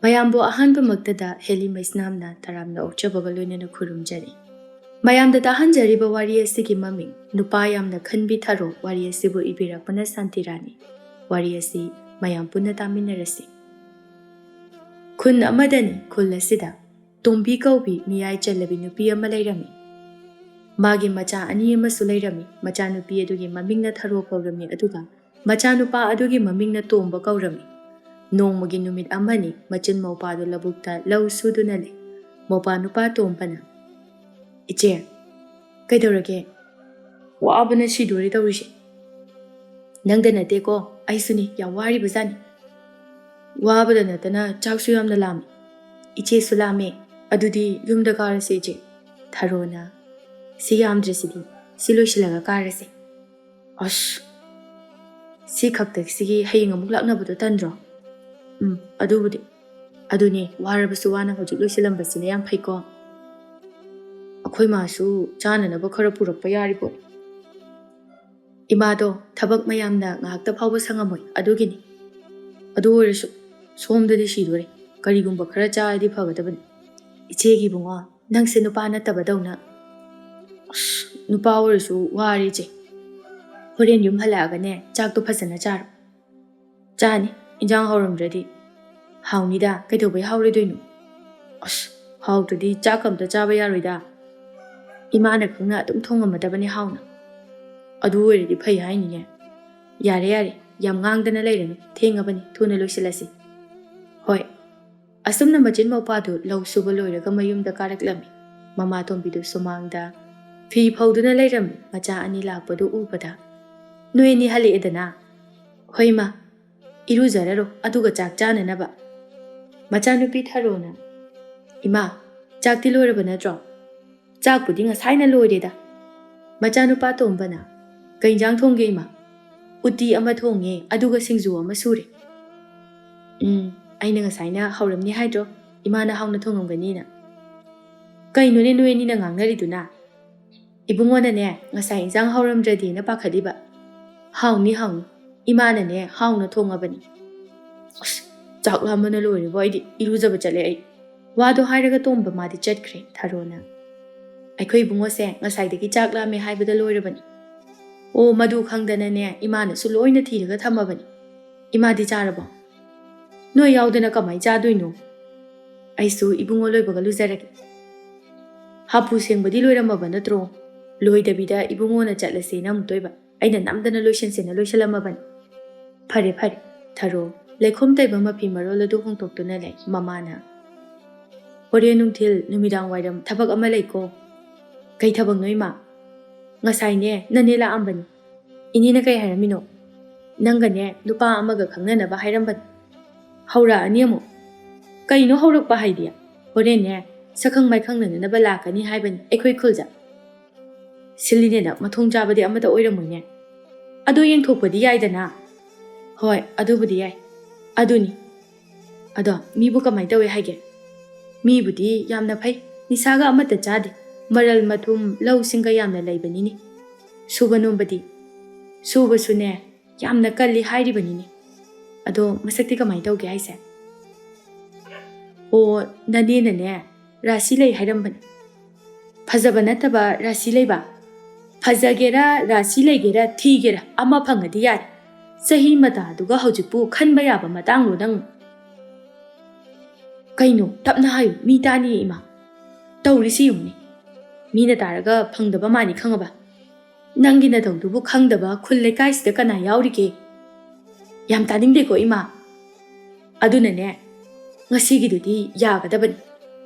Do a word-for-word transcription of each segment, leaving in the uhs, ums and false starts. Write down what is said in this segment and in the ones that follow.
ꯃꯌꯥꯝꯕꯨ ꯑꯍꯥꯟꯕꯃꯛꯇꯗ ꯍꯦꯂꯤ ꯃꯩꯁꯅꯥꯝꯅ ꯇꯔꯥꯝꯅ ꯑꯣꯛꯆꯕꯒ ꯂꯣꯏꯅꯅ ꯈꯨꯔꯨꯝꯖꯔꯤ꯫ ꯃꯌꯥꯝꯗ ꯇꯥꯍꯟꯖꯔꯤꯕ ꯋꯥꯔꯤ ꯑꯁꯤꯒꯤ ꯃꯃꯤꯡ ꯅꯨꯄꯥ ꯌꯥꯝꯅ ꯈꯟꯕꯤ ꯊꯔꯣ꯫ ꯋꯥꯔꯤ ꯑꯁꯤꯕꯨ ꯏꯕꯤꯔꯛꯄꯅ ꯁꯥꯟꯇꯤꯔꯥꯅꯤ꯫ ꯋꯥꯔꯤ ꯑꯁꯤ ꯃꯌꯥꯝ ꯄꯨꯟꯅ ꯇꯥꯃꯤꯟꯅꯔꯁꯤ꯫ ꯈꯨꯟ ꯑꯃꯗꯅꯤ꯫ ꯈꯨꯜ ꯑꯁꯤꯗ ꯇꯣꯝꯕꯤ ꯀꯧꯕꯤ ꯃꯤꯌꯥꯏ ꯆꯜꯂꯕꯤ ꯅꯨꯄꯤ ꯑꯃ ꯂꯩꯔꯝꯃꯤ꯫ ꯃꯥꯒꯤ ꯃꯆꯥ ꯑꯅꯤ ꯑꯃꯁꯨ ꯂꯩꯔꯝꯃꯤ꯫ ꯃꯆꯥꯅꯨꯄꯤ ꯑꯗꯨꯒꯤ ꯃꯃꯤꯡꯅ ꯊꯔꯣ ꯀꯧꯔꯝꯃꯤ, ꯑꯗꯨꯒ ꯃꯆꯥꯅꯨꯄꯥ ꯑꯗꯨꯒꯤ ꯃꯃꯤꯡꯅ ꯇꯣꯝꯕ ꯀꯧꯔꯝꯃꯤ꯫ ꯅꯣꯡꯃꯒꯤ ꯅꯨꯃꯤꯠ ꯑꯃꯅꯤ, ꯃꯆꯤꯟ ꯃꯧꯄꯥꯗꯨ ꯂꯧꯕꯨꯛꯇ ꯂꯧ ꯁꯨꯗꯨꯅ ꯂꯩ꯫ ꯃꯧꯄꯥ ꯅꯨꯄꯥ ꯇꯣꯝꯕꯅ, "ꯏꯆꯦ, ꯀꯩꯗꯧꯔꯒꯦ? ꯋꯥꯕꯅ ꯁꯤꯗꯣꯔꯦ ꯇꯧꯔꯤꯁꯦ꯫ ꯅꯪꯗ ꯅꯠꯇꯦꯀꯣ, ꯑꯩꯁꯨꯅꯤ, ꯌꯥꯝ ꯋꯥꯔꯤꯕꯖꯥꯠꯅꯤ꯫ ꯋꯥꯕꯗ ꯅꯠꯇꯅ ꯆꯥꯛꯁꯨ ꯌꯥꯝꯅ ꯂꯥꯝꯃꯤ꯫ ꯏꯆꯦꯁꯨ ꯂꯥꯝꯃꯦ꯫ ꯑꯗꯨꯗꯤ ꯌꯨꯝꯗ ꯀꯥꯔꯁꯦ ꯏꯆꯦ꯫" ꯊꯔꯣꯅ, "ꯁꯤ ꯌꯥꯝꯗ꯭ꯔꯦ ꯁꯤꯗꯤ, ꯁꯤ ꯂꯣꯏꯁꯤꯜꯂꯒ ꯀꯥꯔꯁꯦ꯫" "ꯑꯁ, ꯁꯤ ꯈꯛꯇꯁꯤꯒꯤ ꯍꯌꯦꯡ ꯑꯃꯨꯛ ꯂꯥꯛꯅꯕꯗꯣ ꯇꯟꯗ꯭ꯔꯣ?" "ꯎꯝ, ꯑꯗꯨꯕꯨꯗꯤ꯫ ꯑꯗꯨꯅꯦ, ꯋꯥꯔꯕꯁꯨ ꯋꯥꯅ ꯍꯧꯖꯤꯛ ꯂꯣꯏꯁꯤꯜꯂꯝꯕꯁꯤꯅ ꯌꯥꯝ ꯐꯩꯀꯣ꯫ ꯑꯩꯈꯣꯏ ꯃꯥꯁꯨ ꯆꯥꯅꯅꯕ ꯈꯔ ꯄꯨꯔꯛꯄ ꯌꯥꯔꯤꯕꯣ꯫" ꯏꯃꯥꯗꯣ ꯊꯕꯛ ꯃꯌꯥꯝꯅ ꯉꯥꯏꯍꯥꯛꯇ ꯐꯥꯎꯕ ꯁꯪꯉꯝꯃꯣꯏ, ꯑꯗꯨꯒꯤꯅꯤ꯫ ꯑꯗꯨ ꯑꯣꯏꯔꯁꯨ ꯁꯣꯝꯗꯗꯤ ꯁꯤꯗꯣꯔꯦ꯫ ꯀꯔꯤꯒꯨꯝꯕ ꯈꯔ ꯆꯥꯔꯗꯤ ꯐꯒꯗꯕꯅꯤ꯫ ꯏꯆꯦꯒꯤ ꯏꯕꯨꯡꯉꯣ, ꯅꯪꯁꯦ ꯅꯨꯄꯥ ꯅꯠꯇꯕꯗꯧꯅ꯫ ꯑꯁ, ꯅꯨꯄꯥ ꯑꯣꯏꯔꯁꯨ ꯋꯥꯔꯦ ꯏꯆꯦ꯫ ꯍꯣꯔꯦꯟ ꯌꯨꯝ ꯍꯜꯂꯛꯑꯒꯅꯦ, ꯆꯥꯛꯇꯣ ꯐꯖꯅ ꯆꯥꯔꯣ꯫ ꯆꯥꯅꯤ, ꯏꯟꯖꯥꯡ ꯍꯥꯎꯔꯝꯗ꯭ꯔꯗꯤ꯫ ꯍꯥꯎꯅꯤꯗ, ꯀꯩꯗꯧꯕꯩ ꯍꯥꯎꯔꯣꯏꯗꯣꯏꯅꯣ? ꯑꯁ, ꯍꯥꯎꯇ꯭ꯔꯗꯤ ꯆꯥꯛꯀ ꯑꯝꯇ ꯆꯥꯕ ꯌꯥꯔꯣꯏꯗ꯫ ꯏꯃꯥꯅ ꯈꯪꯅ ꯑꯗꯨꯝ ꯊꯣꯡꯉꯝꯃꯗꯕꯅꯤ ꯍꯥꯎꯅ꯫ ꯑꯗꯨ ꯑꯣꯏꯔꯗꯤ ꯐꯩ ꯍꯥꯏꯅꯤꯅꯦ꯫ ꯌꯥꯔꯦ, ꯌꯥꯔꯦ, ꯌꯥꯝ ꯉꯥꯡꯗꯅ ꯂꯩꯔꯅꯨ, ꯊꯦꯡꯉꯕꯅꯤ, ꯊꯨꯅ ꯂꯣꯏꯁꯤꯜꯂꯁꯤ꯫ ꯍꯣꯏ꯫ ꯑꯁꯨꯝꯅ ꯃꯆꯤꯟ ꯃꯧꯄꯥꯗꯨ ꯂꯧ ꯁꯨꯕ ꯂꯣꯏꯔꯒ ꯃꯌꯨꯝꯗ ꯀꯥꯔꯛꯂꯝꯃꯤ꯫ ꯃꯃꯥ ꯇꯣꯝꯕꯤꯗꯨ ꯁꯨꯃꯥꯡꯗ ꯐꯤ ꯐꯧꯗꯨꯅ ꯂꯩꯔꯝꯃꯤ꯫ ꯃꯆꯥ ꯑꯅꯤ ꯂꯥꯛꯄꯗꯨ ꯎꯕꯗ, "ꯅꯣꯏ ꯑꯅꯤ ꯍꯜꯂꯛꯑꯦꯗꯅ?" "ꯍꯣꯏ ꯏꯃꯥ, ꯏꯔꯨꯖꯔꯔꯣ, ꯑꯗꯨꯒ ꯆꯥꯛ ꯆꯥꯅꯅꯕ꯫" ꯃꯆꯥꯅꯨꯄꯤ ꯊꯔꯣꯅ, "ꯏꯃꯥ, ꯆꯥꯛꯇꯤ ꯂꯣꯏꯔꯕ ꯅꯠꯇ꯭ꯔꯣ?" "ꯆꯥꯛꯄꯨꯗꯤ ꯉꯁꯥꯏꯅ ꯂꯣꯏꯔꯦꯗ꯫" ꯃꯆꯥꯅꯨꯄꯥ ꯇꯣꯝꯕꯅ, "ꯀꯩ ꯏꯟꯖꯥꯡ ꯊꯣꯡꯒꯦ ꯏꯃꯥ?" "ꯎꯇꯤ ꯑꯃ ꯊꯣꯡꯉꯦ, ꯑꯗꯨꯒ ꯁꯤꯡꯖꯨ ꯑꯃ ꯁꯨꯔꯦ꯫" "ꯎꯝ, ꯑꯩꯅ ꯉꯁꯥꯏꯅ ꯍꯧꯔꯝꯅꯤ ꯍꯥꯏꯗ꯭ꯔꯣ, ꯏꯃꯥꯅ ꯍꯥꯎꯅ ꯊꯣꯡꯉꯝꯒꯅꯤꯅ?" "ꯀꯩꯅꯣꯅꯦ ꯅꯣꯏ ꯑꯅꯤꯅ ꯉꯥꯡꯅꯔꯤꯗꯨꯅ?" "ꯏꯕꯨꯡꯉꯣꯅꯅꯦ, ꯉꯁꯥꯏ ꯏꯟꯖꯥꯡ ꯍꯥꯎꯔꯝꯗ꯭ꯔꯗꯤꯅ ꯄꯥꯈꯠꯂꯤꯕ꯫ ꯍꯥꯎꯅꯤ, ꯍꯥꯎꯅꯤ, ꯏꯃꯥꯅꯅꯦ ꯍꯥꯎꯅ ꯊꯣꯡꯉꯕꯅꯤ꯫" "ꯑꯁ, ꯆꯥꯛ ꯂꯥꯝꯕꯅ ꯂꯣꯏꯔꯦꯕꯣ, ꯑꯩꯗꯤ ꯏꯔꯨꯖꯕ ꯆꯠꯂꯦ ꯑꯩ꯫ ꯋꯥꯗꯣ ꯍꯥꯏꯔꯒ ꯇꯣꯝꯕ ꯃꯥꯗꯤ ꯆꯠꯈ꯭ꯔꯦ꯫ ꯊꯔꯣꯅ, "ꯑꯩꯈꯣꯏ ꯏꯕꯨꯡꯉꯣꯁꯦ ꯉꯁꯥꯏꯗꯒꯤ ꯆꯥꯛ ꯂꯥꯝꯃꯦ ꯍꯥꯏꯕꯗ ꯂꯣꯏꯔꯕꯅꯤ꯫ ꯑꯣ, ꯃꯗꯨ ꯈꯪꯗꯅꯅꯦ ꯏꯃꯥꯅꯁꯨ ꯂꯣꯏꯅ ꯊꯤꯔꯒ ꯊꯝꯃꯕꯅꯤ꯫ ꯏꯃꯥꯗꯤ ꯆꯥꯔꯕꯣ? ꯅꯣꯏ ꯌꯥꯎꯗꯅ ꯀꯃꯥꯏ ꯆꯥꯗꯣꯏꯅꯣ? ꯑꯩꯁꯨ ꯏꯕꯨꯡꯉꯣ ꯂꯣꯏꯕꯒ ꯂꯨꯖꯔꯒꯦ꯫ ꯍꯥꯄꯨ ꯁꯦꯡꯕꯗꯤ ꯂꯣꯏꯔꯝꯃꯕ ꯅꯠꯇ꯭ꯔꯣ? ꯂꯣꯏꯗꯕꯤꯗ ꯏꯕꯨꯡꯉꯣꯅ ꯆꯠꯂꯁꯦꯅ ꯑꯃꯨꯛꯇꯣꯏꯕ꯫ ꯑꯩꯅ ꯅꯝꯗꯅ ꯂꯣꯏꯁꯤꯟꯁꯦꯅ ꯂꯣꯏꯁꯤꯜꯂꯝꯃꯕꯅꯤ꯫ ꯐꯔꯦ ꯐꯔꯦ, ꯊꯔꯣ, ꯂꯩꯈꯣꯝ ꯇꯩꯕ ꯃꯐꯤ ꯃꯔꯣꯜ ꯑꯗꯨ ꯍꯣꯡꯗꯣꯛꯇꯨꯅ ꯂꯩ ꯃꯃꯥꯅ꯫ ꯍꯣꯔꯦꯟ ꯅꯨꯡꯊꯤꯜ ꯅꯨꯃꯤꯗꯥꯡ ꯋꯥꯏꯔꯝ ꯊꯕꯛ ꯑꯃ ꯂꯩꯀꯣ꯫ ꯀꯩ ꯊꯕꯛꯅꯣ ꯏꯃꯥ? ꯉꯁꯥꯏꯅꯦ ꯅꯅꯦ ꯂꯥꯛꯑꯝꯕꯅꯤ꯫ ꯏꯅꯦꯅ ꯀꯩ ꯍꯥꯏꯔꯝꯃꯤꯅꯣ? ꯅꯪꯒꯅꯦ ꯅꯨꯄꯥ ꯑꯃꯒ ꯈꯪꯅꯅꯕ ꯍꯥꯏꯔꯝꯕꯅꯤ꯫ ꯍꯧꯔꯛꯑꯅꯤ ꯑꯃꯨꯛ꯫ ꯀꯩꯅꯣ ꯍꯧꯔꯛꯄ ꯍꯥꯏꯗꯤ? ꯍꯣꯔꯦꯟꯅꯦ ꯁꯛꯈꯪ ꯃꯥꯏꯈꯪꯅꯅꯕ ꯂꯥꯛꯀꯅꯤ ꯍꯥꯏꯕꯅꯤ ꯑꯩꯈꯣꯏ ꯈꯨꯜꯗ꯫ ꯁꯤꯜꯂꯤꯅꯦꯅ ꯃꯊꯣꯡ ꯆꯥꯕꯗꯤ ꯑꯃꯠꯇ ꯑꯣꯏꯔꯝꯃꯣꯏꯅꯦ꯫ ꯑꯗꯣ ꯌꯦꯡꯊꯣꯛꯄꯗꯤ ꯌꯥꯏꯗꯅ꯫ ꯍꯣꯏ, ꯑꯗꯨꯕꯨꯗꯤ ꯌꯥꯏ꯫ ꯑꯗꯨꯅꯤ꯫ ꯑꯗꯣ ꯃꯤꯕꯨ ꯀꯃꯥꯏ ꯇꯧꯋꯦ ꯍꯥꯏꯒꯦ? ꯃꯤꯕꯨꯗꯤ ꯌꯥꯝꯅ ꯐꯩ꯫ ꯅꯤꯁꯥꯒ ꯑꯃꯠꯇ ꯆꯥꯗꯦ꯫ ꯃꯔꯜ ꯃꯊꯨꯝ ꯂꯧꯁꯤꯡꯒ ꯌꯥꯝꯅ ꯂꯩꯕꯅꯤꯅꯦ꯫ ꯁꯨꯕ ꯅꯣꯝꯕꯗꯤ? ꯁꯨꯕꯁꯨꯅꯦ ꯌꯥꯝꯅ ꯀꯜꯂꯤ ꯍꯥꯏꯔꯤꯕꯅꯤꯅꯦ꯫ ꯑꯗꯣ ꯃꯁꯛꯇꯤ ꯀꯃꯥꯏ ꯇꯧꯒꯦ ꯍꯥꯏꯁꯦ? ꯑꯣ, ꯅꯅꯦꯅꯅꯦ ꯔꯥꯁꯤ ꯂꯩ ꯍꯥꯏꯔꯝꯕꯅꯤ꯫ ꯐꯖꯕ ꯅꯠꯇꯕ ꯔꯥꯁꯤ ꯂꯩꯕ? ꯐꯖꯒꯦꯔꯥ, ꯔꯥꯁꯤ ꯂꯩꯒꯦꯔꯥ, ꯊꯤꯒꯦꯔꯥ, ꯑꯃ ꯐꯪꯉꯗꯤ ꯌꯥꯔꯦ꯫ ꯆꯍꯤ ꯃꯇꯥꯗꯨꯒ ꯍꯧꯖꯤꯛꯄꯨ ꯈꯟꯕ ꯌꯥꯕ ꯃꯇꯥꯡꯂꯣ ꯅꯪ? ꯀꯩꯅꯣ, ꯇꯞꯅ ꯍꯥꯏꯌꯨ, ꯃꯤ ꯇꯥꯅꯤꯌꯦ ꯏꯃꯥ꯫ ꯇꯧꯔꯤꯁꯤ ꯌꯦꯡꯉꯨꯅꯦ꯫ ꯃꯤꯅ ꯇꯥꯔꯒ ꯐꯪꯗꯕ ꯃꯥꯅꯤ ꯈꯪꯉꯕ? ꯅꯪꯒꯤ ꯅꯇꯧꯗꯨꯕꯨ ꯈꯪꯗꯕ ꯈꯨꯜ ꯂꯩꯀꯥꯏꯁꯤꯗ ꯀꯅꯥ ꯌꯥꯎꯔꯤꯒꯦ? ꯌꯥꯝ ꯇꯥꯅꯤꯡꯗꯦꯀꯣ ꯏꯃꯥ꯫ ꯑꯗꯨꯅꯅꯦ, ꯉꯁꯤꯒꯤꯗꯨꯗꯤ ꯌꯥꯒꯗꯕꯅꯤ꯫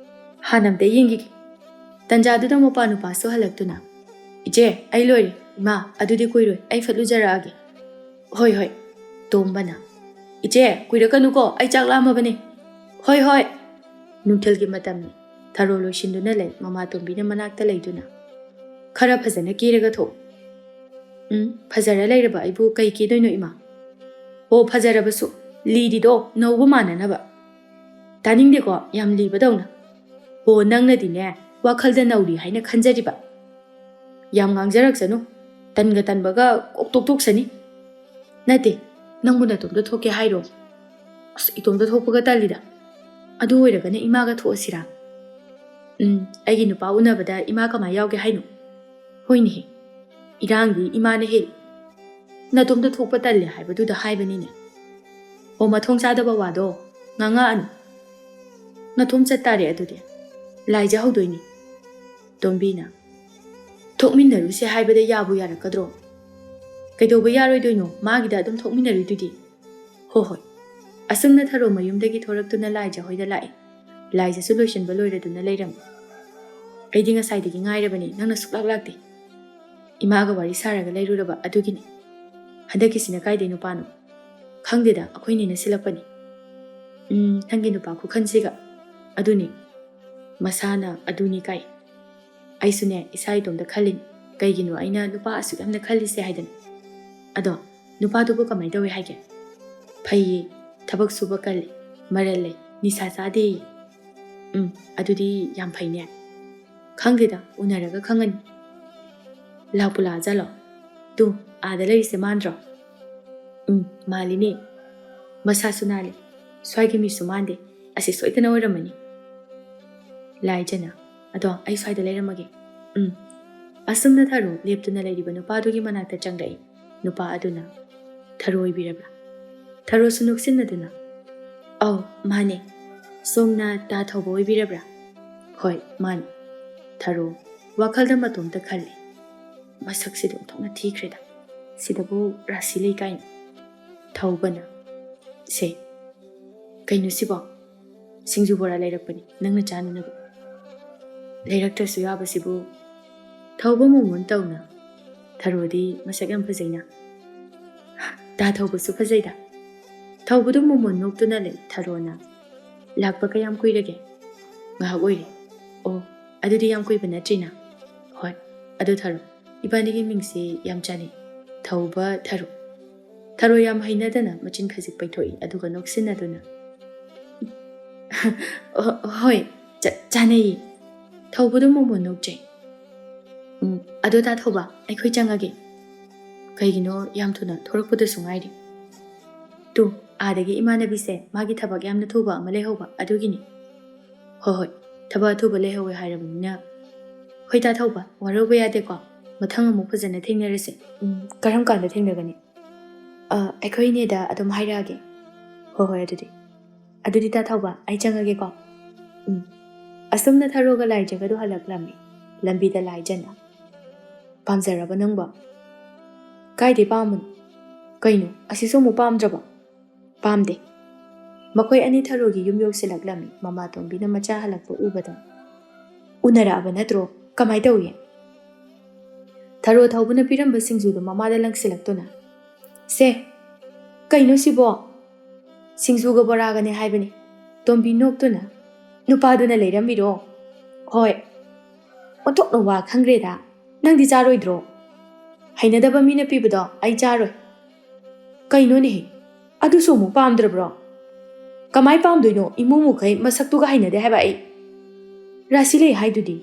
ꯍꯥꯟꯅ ꯑꯝꯇ ꯌꯦꯡꯈꯤꯒꯦ꯫ ꯇꯟꯖꯥꯗꯨꯗ ꯃꯄꯥ ꯅꯨꯄꯥꯁꯨ ꯍꯜꯂꯛꯇꯨꯅ, "ꯏꯆꯦ, ꯑꯩ ꯂꯣꯏꯔꯦ꯫ ꯏꯃꯥ, ꯑꯗꯨꯗꯤ ꯀꯨꯏꯔꯣꯏ, ꯑꯩ ꯐꯠ ꯂꯨꯖꯔꯛꯑꯒꯦ꯫" "ꯍꯣꯏ, ꯍꯣꯏ꯫" ꯇꯣꯝꯕꯅ, "ꯏꯆꯦ, ꯀꯨꯏꯔꯛꯀꯅꯨꯀꯣ, ꯑꯩ ꯆꯥꯛ ꯂꯥꯝꯃꯕꯅꯦ꯫" "ꯍꯣꯏ, ꯍꯣꯏ꯫" ꯅꯨꯡꯊꯤꯜꯒꯤ ꯃꯇꯝꯅꯤ꯫ ꯊꯔꯣ ꯂꯣꯏꯁꯤꯟꯗꯨꯅ ꯂꯩ꯫ ꯃꯃꯥꯇꯣꯝꯕꯤꯅ ꯃꯅꯥꯛꯇ ꯂꯩꯗꯨꯅ, "ꯈꯔ ꯐꯖꯅ ꯀꯦꯔꯒ ꯊꯣꯛꯎ꯫" "ꯎꯝ, ꯐꯖꯔ ꯂꯩꯔꯕ ꯑꯩꯕꯨ ꯀꯩ ꯀꯦꯗꯣꯏꯅꯣ ꯏꯃꯥ?" "ꯑꯣ, ꯐꯖꯔꯕꯁꯨ ꯂꯤꯔꯤꯗꯣ ꯅꯧꯕ ꯃꯥꯟꯅꯅꯕ꯫" "ꯇꯥꯅꯤꯡꯗꯦꯀꯣ, ꯌꯥꯝ ꯂꯤꯕꯗꯧꯅ꯫" "ꯑꯣ, ꯅꯪꯅꯗꯤꯅꯦ ꯋꯥꯈꯜꯗ ꯅꯧꯔꯤ ꯍꯥꯏꯅ ꯈꯟꯖꯔꯤꯕ꯫ ꯌꯥꯝ ꯉꯥꯡꯖꯔꯛꯁꯅꯨ, ꯇꯟꯒ ꯇꯟꯕꯒ ꯀꯣꯛ ꯇꯣꯛꯊꯣꯛꯁꯅꯤ꯫" "ꯅꯠꯇꯦ, ꯅꯪꯕꯨ ꯅꯇꯣꯝꯇ ꯊꯣꯛꯀꯦ ꯍꯥꯏꯔꯣ?" ꯑꯁ, ꯏꯇꯣꯝꯇ ꯊꯣꯛꯄꯒ ꯇꯜꯂꯤꯗ꯫ ꯑꯗꯨ ꯑꯣꯏꯔꯒꯅ ꯏꯃꯥꯒ ꯊꯣꯛꯑꯁꯤꯔꯥ? ꯎꯝ, ꯑꯩꯒꯤ ꯅꯨꯄꯥ ꯎꯅꯕꯗ ꯏꯃꯥ ꯀꯃꯥꯏ ꯌꯥꯎꯒꯦ ꯍꯥꯏꯅꯣ? ꯍꯣꯏꯅꯦꯍꯦ, ꯏꯔꯥꯡꯗꯤ ꯏꯃꯥꯅ ꯍꯦꯜꯂꯤ꯫ ꯅꯇꯣꯝꯇ ꯊꯣꯛꯄ ꯇꯜꯂꯦ ꯍꯥꯏꯕꯗꯨꯗ ꯍꯥꯏꯕꯅꯤꯅꯦ꯫ ꯑꯣ, ꯃꯊꯣꯡ ꯆꯥꯗꯕ ꯋꯥꯗꯣ ꯉꯥꯡꯉꯛꯑꯅꯨ꯫ ꯅꯇꯣꯝ ꯆꯠꯇꯥꯔꯦ ꯑꯗꯨꯗꯤ꯫ ꯂꯥꯏꯖ ꯍꯧꯗꯣꯏꯅꯤ꯫ ꯇꯣꯝꯕꯤꯅ, "ꯊꯣꯛꯃꯤꯟꯅꯔꯨꯁꯦ ꯍꯥꯏꯕꯗ ꯌꯥꯕꯨ ꯌꯥꯔꯛꯀꯗ꯭ꯔꯣ? ꯀꯩꯗꯧꯕ ꯌꯥꯔꯣꯏꯗꯣꯏꯅꯣ? ꯃꯥꯒꯤꯗ ꯑꯗꯨꯝ ꯊꯣꯛꯃꯤꯟꯅꯔꯨꯏꯗꯨꯗꯤ?" "ꯍꯣ ꯍꯣꯏ꯫ ꯑꯁꯨꯝꯅ ꯊꯔꯣ ꯃꯌꯨꯝꯗꯒꯤ ꯊꯣꯔꯛꯇꯨꯅ ꯂꯥꯏꯖ ꯍꯣꯏꯗ ꯂꯥꯛꯑꯦ꯫ ꯂꯥꯏꯖꯁꯨ ꯂꯣꯏꯁꯤꯟꯕ ꯂꯣꯏꯔꯗꯨꯅ ꯂꯩꯔꯝꯃꯤ꯫ ꯑꯩꯗꯤ ꯉꯁꯥꯏꯗꯒꯤ ꯉꯥꯏꯔꯕꯅꯤ, ꯅꯪꯅ ꯁꯨꯛꯂꯥꯛ ꯂꯥꯛꯇꯦ꯫ ꯏꯃꯥꯒ ꯋꯥꯔꯤ ꯁꯥꯔꯒ ꯂꯩꯔꯨꯔꯕ ꯑꯗꯨꯒꯤꯅꯤ꯫ ꯍꯟꯗꯛꯀꯤꯁꯤꯅ ꯀꯥꯏꯗꯩ ꯅꯨꯄꯥꯅꯣ? ꯈꯪꯗꯦꯗ, ꯑꯩꯈꯣꯏ ꯅꯦꯅ ꯁꯤꯜꯂꯛꯄꯅꯤ꯫ ꯎꯝ, ꯅꯪꯒꯤ ꯅꯨꯄꯥ ꯈꯨꯈꯟꯁꯤꯒ꯫ ꯑꯗꯨꯅꯤ꯫ ꯃꯁꯥꯅ ꯑꯗꯨꯅꯤ ꯀꯥꯏ꯫ ꯑꯩꯁꯨꯅꯦ, ꯏꯁꯥ ꯏꯇꯣꯝꯇ ꯈꯜꯂꯤꯅꯤ꯫ ꯀꯩꯒꯤꯅꯣ ꯑꯩꯅ ꯅꯨꯄꯥ ꯑꯁꯨꯛ ꯌꯥꯝꯅ ꯈꯜꯂꯤꯁꯦ ꯍꯥꯏꯗꯅ꯫ ꯑꯗꯣ, ꯅꯨꯄꯥꯗꯨꯕꯨ ꯀꯃꯥꯏ ꯇꯧꯋꯦ ꯍꯥꯏꯒꯦ? ꯐꯩꯌꯦ, ꯊꯕꯛ ꯁꯨꯕ ꯀꯜꯂꯤ, ꯃꯔꯜ ꯂꯩ, ꯅꯤꯁꯥ ꯆꯥꯗꯦꯌꯦ꯫ ꯎꯝ, ꯑꯗꯨꯗꯤ ꯌꯥꯝ ꯐꯩꯅꯦ꯫ ꯈꯪꯗꯦꯗ, ꯎꯅꯔꯒ ꯈꯪꯉꯅꯤ꯫ ꯂꯥꯛꯄꯨ ꯂꯥꯛꯑꯖꯥꯠꯂꯣ? ꯇꯨ, ꯑꯥꯗ ꯂꯩꯔꯤꯁꯦ ꯃꯥꯟꯗ꯭ꯔꯣ? ꯎꯝ, ꯃꯥꯜꯂꯤꯅꯦ꯫ ꯃꯁꯥꯁꯨ ꯅꯥꯜꯂꯤ꯫ ꯁ꯭ꯋꯥꯏꯒꯤ ꯃꯤꯁꯨ ꯃꯥꯟꯗꯦ꯫ ꯑꯁꯤ ꯁꯣꯏꯗꯅ ꯑꯣꯏꯔꯝꯃꯅꯤ꯫ ꯂꯥꯏꯖꯅ, "ꯑꯗꯣ ꯑꯩ ꯁ꯭ꯋꯥꯏꯗ ꯂꯩꯔꯝꯃꯒꯦ꯫" ꯎꯝ꯫ ꯑꯁꯨꯝꯅ ꯊꯔꯣ ꯂꯦꯞꯇꯨꯅ ꯂꯩꯔꯤꯕ ꯅꯨꯄꯥꯗꯨꯒꯤ ꯃꯅꯥꯛꯇ ꯆꯪꯂꯛꯏ꯫ ꯅꯨꯄꯥ ꯑꯗꯨꯅ, "ꯊꯔꯣ ꯑꯣꯏꯕꯤꯔꯕ꯭ꯔꯥ?" ꯊꯔꯣꯁꯨ ꯅꯣꯛꯁꯤꯟꯅꯗꯨꯅ, "ꯑꯧ, ꯃꯥꯅꯦ꯫ ꯁꯣꯝꯅ ꯇꯥ ꯊꯧꯕ ꯑꯣꯏꯕꯤꯔꯕ꯭ꯔꯥ?" "ꯍꯣꯏ, ꯃꯥꯅꯦ꯫" ꯊꯔꯣ ꯋꯥꯈꯜꯗ ꯃꯇꯣꯝꯇ ꯈꯜꯂꯤ꯫ "ꯃꯁꯛꯁꯤꯗꯤ ꯑꯣꯟꯊꯣꯛꯅ ꯊꯤꯈ꯭ꯔꯦꯗ꯫ ꯁꯤꯗꯕꯨ ꯔꯥꯁꯤ ꯂꯩ ꯀꯥꯏꯅ꯫" ꯊꯧꯕꯅ, "ꯁꯦ, ꯀꯩꯅꯣ ꯁꯤꯕꯣ? ꯁꯤꯡꯖꯨ ꯕꯣꯔꯥ ꯂꯩꯔꯛꯄꯅꯤ, ꯅꯪꯅ ꯆꯥꯅꯅꯕ꯫ ꯂꯩꯔꯛꯇ꯭ꯔꯁꯨ ꯌꯥꯕꯁꯤꯕꯨ꯫" ꯊꯧꯕ ꯃꯣꯃꯣꯟ ꯇꯧꯅ, "ꯊꯔꯣꯗꯤ ꯃꯁꯛ ꯌꯥꯝ ꯐꯖꯩꯅ꯫" ꯇꯥ ꯊꯧꯕꯁꯨ ꯐꯖꯩꯗ꯫ ꯊꯧꯕꯗꯨ ꯃꯣꯃꯣꯟ ꯅꯣꯛꯇꯨꯅ ꯂꯩ꯫ ꯊꯔꯣꯅ, "ꯂꯥꯛꯄ ꯀꯌꯥꯝ ꯀꯨꯏꯔꯒꯦ?" "ꯉꯥꯏꯍꯥꯛ ꯑꯣꯏꯔꯦ꯫" "ꯑꯣ, ꯑꯗꯨꯗꯤ ꯌꯥꯝ ꯀꯨꯏꯕ ꯅꯠꯇ꯭ꯔꯤꯅ꯫" "ꯍꯣꯏ꯫ ꯑꯗꯨ ꯊꯔꯣ, ꯏꯕꯥꯅꯤꯒꯤ ꯃꯤꯡꯁꯤ ꯌꯥꯝ ꯆꯥꯅꯩ꯫ ꯊꯧꯕ ꯊꯔꯣ꯫" ꯊꯔꯣ ꯌꯥꯝ ꯍꯩꯅꯗꯅ ꯃꯆꯤꯟ ꯈꯖꯤꯛ ꯄꯩꯊꯣꯛꯏ, ꯑꯗꯨꯒ ꯅꯣꯛꯁꯤꯟꯅꯗꯨꯅ, "ꯑꯣ, ꯍꯣꯏ, ꯆ-, ꯆꯥꯅꯩꯌꯦ꯫" ꯊꯧꯕꯗꯨ ꯃꯣꯃꯣꯟ ꯅꯣꯛꯆꯩ꯫ "ꯎꯝ, ꯑꯗꯣ ꯇꯥ ꯊꯧꯕ, ꯑꯩꯈꯣꯏ ꯆꯪꯉꯒꯦ꯫ ꯀꯩꯒꯤꯅꯣ ꯌꯥꯝ ꯊꯨꯅ ꯊꯣꯔꯛꯄꯗꯁꯨ ꯉꯥꯏꯔꯤ꯫" "ꯇꯨ, ꯑꯥꯗꯒꯤ ꯏꯃꯥꯟꯅꯕꯤꯁꯦ ꯃꯥꯒꯤ ꯊꯕꯛ ꯌꯥꯝꯅ ꯊꯨꯕ ꯑꯃ ꯂꯩꯍꯧꯕ ꯑꯗꯨꯒꯤꯅꯤ꯫ ꯍꯣꯏ ꯍꯣꯏ, ꯊꯕꯛ ꯑꯊꯨꯕ ꯂꯩꯍꯧꯋꯦ ꯍꯥꯏꯔꯕꯅꯤꯅ꯫ ꯍꯣꯏ ꯇꯥ ꯊꯧꯕ, ꯋꯥꯔꯧꯕ ꯌꯥꯗꯦꯀꯣ꯫ ꯃꯊꯪ ꯑꯃꯨꯛ ꯐꯖꯅ ꯊꯦꯡꯅꯔꯁꯦ꯫ ꯎꯝ, ꯀꯔꯝ ꯀꯥꯟꯗ ꯊꯦꯡꯅꯒꯅꯤ? ꯑ, ꯑꯩꯈꯣꯏ ꯏꯅꯦꯗ ꯑꯗꯨꯝ ꯍꯥꯏꯔꯛꯑꯒꯦ꯫ ꯍꯣꯏ ꯍꯣꯏ, ꯑꯗꯨꯗꯤ꯫ ꯑꯗꯨꯗꯤ ꯇꯥ ꯊꯧꯕ, ꯑꯩ ꯆꯪꯉꯒꯦꯀꯣ꯫ ꯎꯝ꯫ ꯑꯁꯨꯝꯅ ꯊꯔꯣꯒ ꯂꯥꯏꯖꯒꯗꯨ ꯍꯜꯂꯛꯂꯝꯃꯤ꯫ ꯂꯝꯕꯤꯗ ꯂꯥꯏꯖꯅ, "ꯄꯥꯝꯖꯔꯕ ꯅꯪꯕꯣ?" "ꯀꯥꯏꯗꯩ ꯄꯥꯝꯕꯅꯣ? ꯀꯩꯅꯣ, ꯑꯁꯤꯁꯨ ꯑꯃꯨꯛ ꯄꯥꯝꯗ꯭ꯔꯕꯣ?" "ꯄꯥꯝꯗꯦ꯫" ꯃꯈꯣꯏ ꯑꯅꯤ ꯊꯔꯣꯒꯤ ꯌꯨꯝ ꯌꯧꯁꯤꯜꯂꯛꯂꯝꯃꯤ꯫ ꯃꯃꯥ ꯇꯣꯝꯕꯤꯅ ꯃꯆꯥ ꯍꯜꯂꯛꯄ ꯎꯕꯗ, "ꯎꯅꯔꯛꯑꯕ ꯅꯠꯇ꯭ꯔꯣ? ꯀꯃꯥꯏ ꯇꯧꯏ?" ꯊꯔꯣ ꯊꯧꯕꯅ ꯄꯤꯔꯝꯕ ꯁꯤꯡꯖꯨꯗꯨ ꯃꯃꯥꯗ ꯂꯪꯁꯤꯜꯂꯛꯇꯨꯅ, "ꯁꯦ, ꯀꯩꯅꯣ ꯁꯤꯕꯣ? ꯁꯤꯡꯖꯨꯒ ꯕꯣꯔꯥꯒꯅꯦ ꯍꯥꯏꯕꯅꯤ꯫" ꯇꯣꯝꯕꯤ ꯅꯣꯛꯇꯨꯅ, "ꯅꯨꯄꯥꯗꯨꯅ ꯂꯩꯔꯝꯃꯤꯔꯣ?" "ꯍꯣꯏ꯫" "ꯑꯣꯟꯊꯣꯛꯅ ꯋꯥ ꯈꯪꯈ꯭ꯔꯦꯗ꯫ ꯅꯪꯗꯤ ꯆꯥꯔꯣꯏꯗ꯭ꯔꯣ?" "ꯍꯩꯅꯗꯕ ꯃꯤꯅ ꯄꯤꯕꯗꯣ ꯑꯩ ꯆꯥꯔꯣꯏ꯫" "ꯀꯩꯅꯣꯅꯦꯍꯦ, ꯑꯗꯨꯁꯨ ꯑꯃꯨꯛ ꯄꯥꯝꯗ꯭ꯔꯕ꯭ꯔꯣ?" "ꯀꯃꯥꯏ ꯄꯥꯝꯗꯣꯏꯅꯣ? ꯏꯃꯨ ꯃꯨꯈꯩ ꯃꯁꯛꯇꯨꯒ ꯍꯩꯅꯗꯦ ꯍꯥꯏꯕ ꯑꯩ꯫ ꯔꯥꯁꯤ ꯂꯩ ꯍꯥꯏꯗꯨꯗꯤ꯫"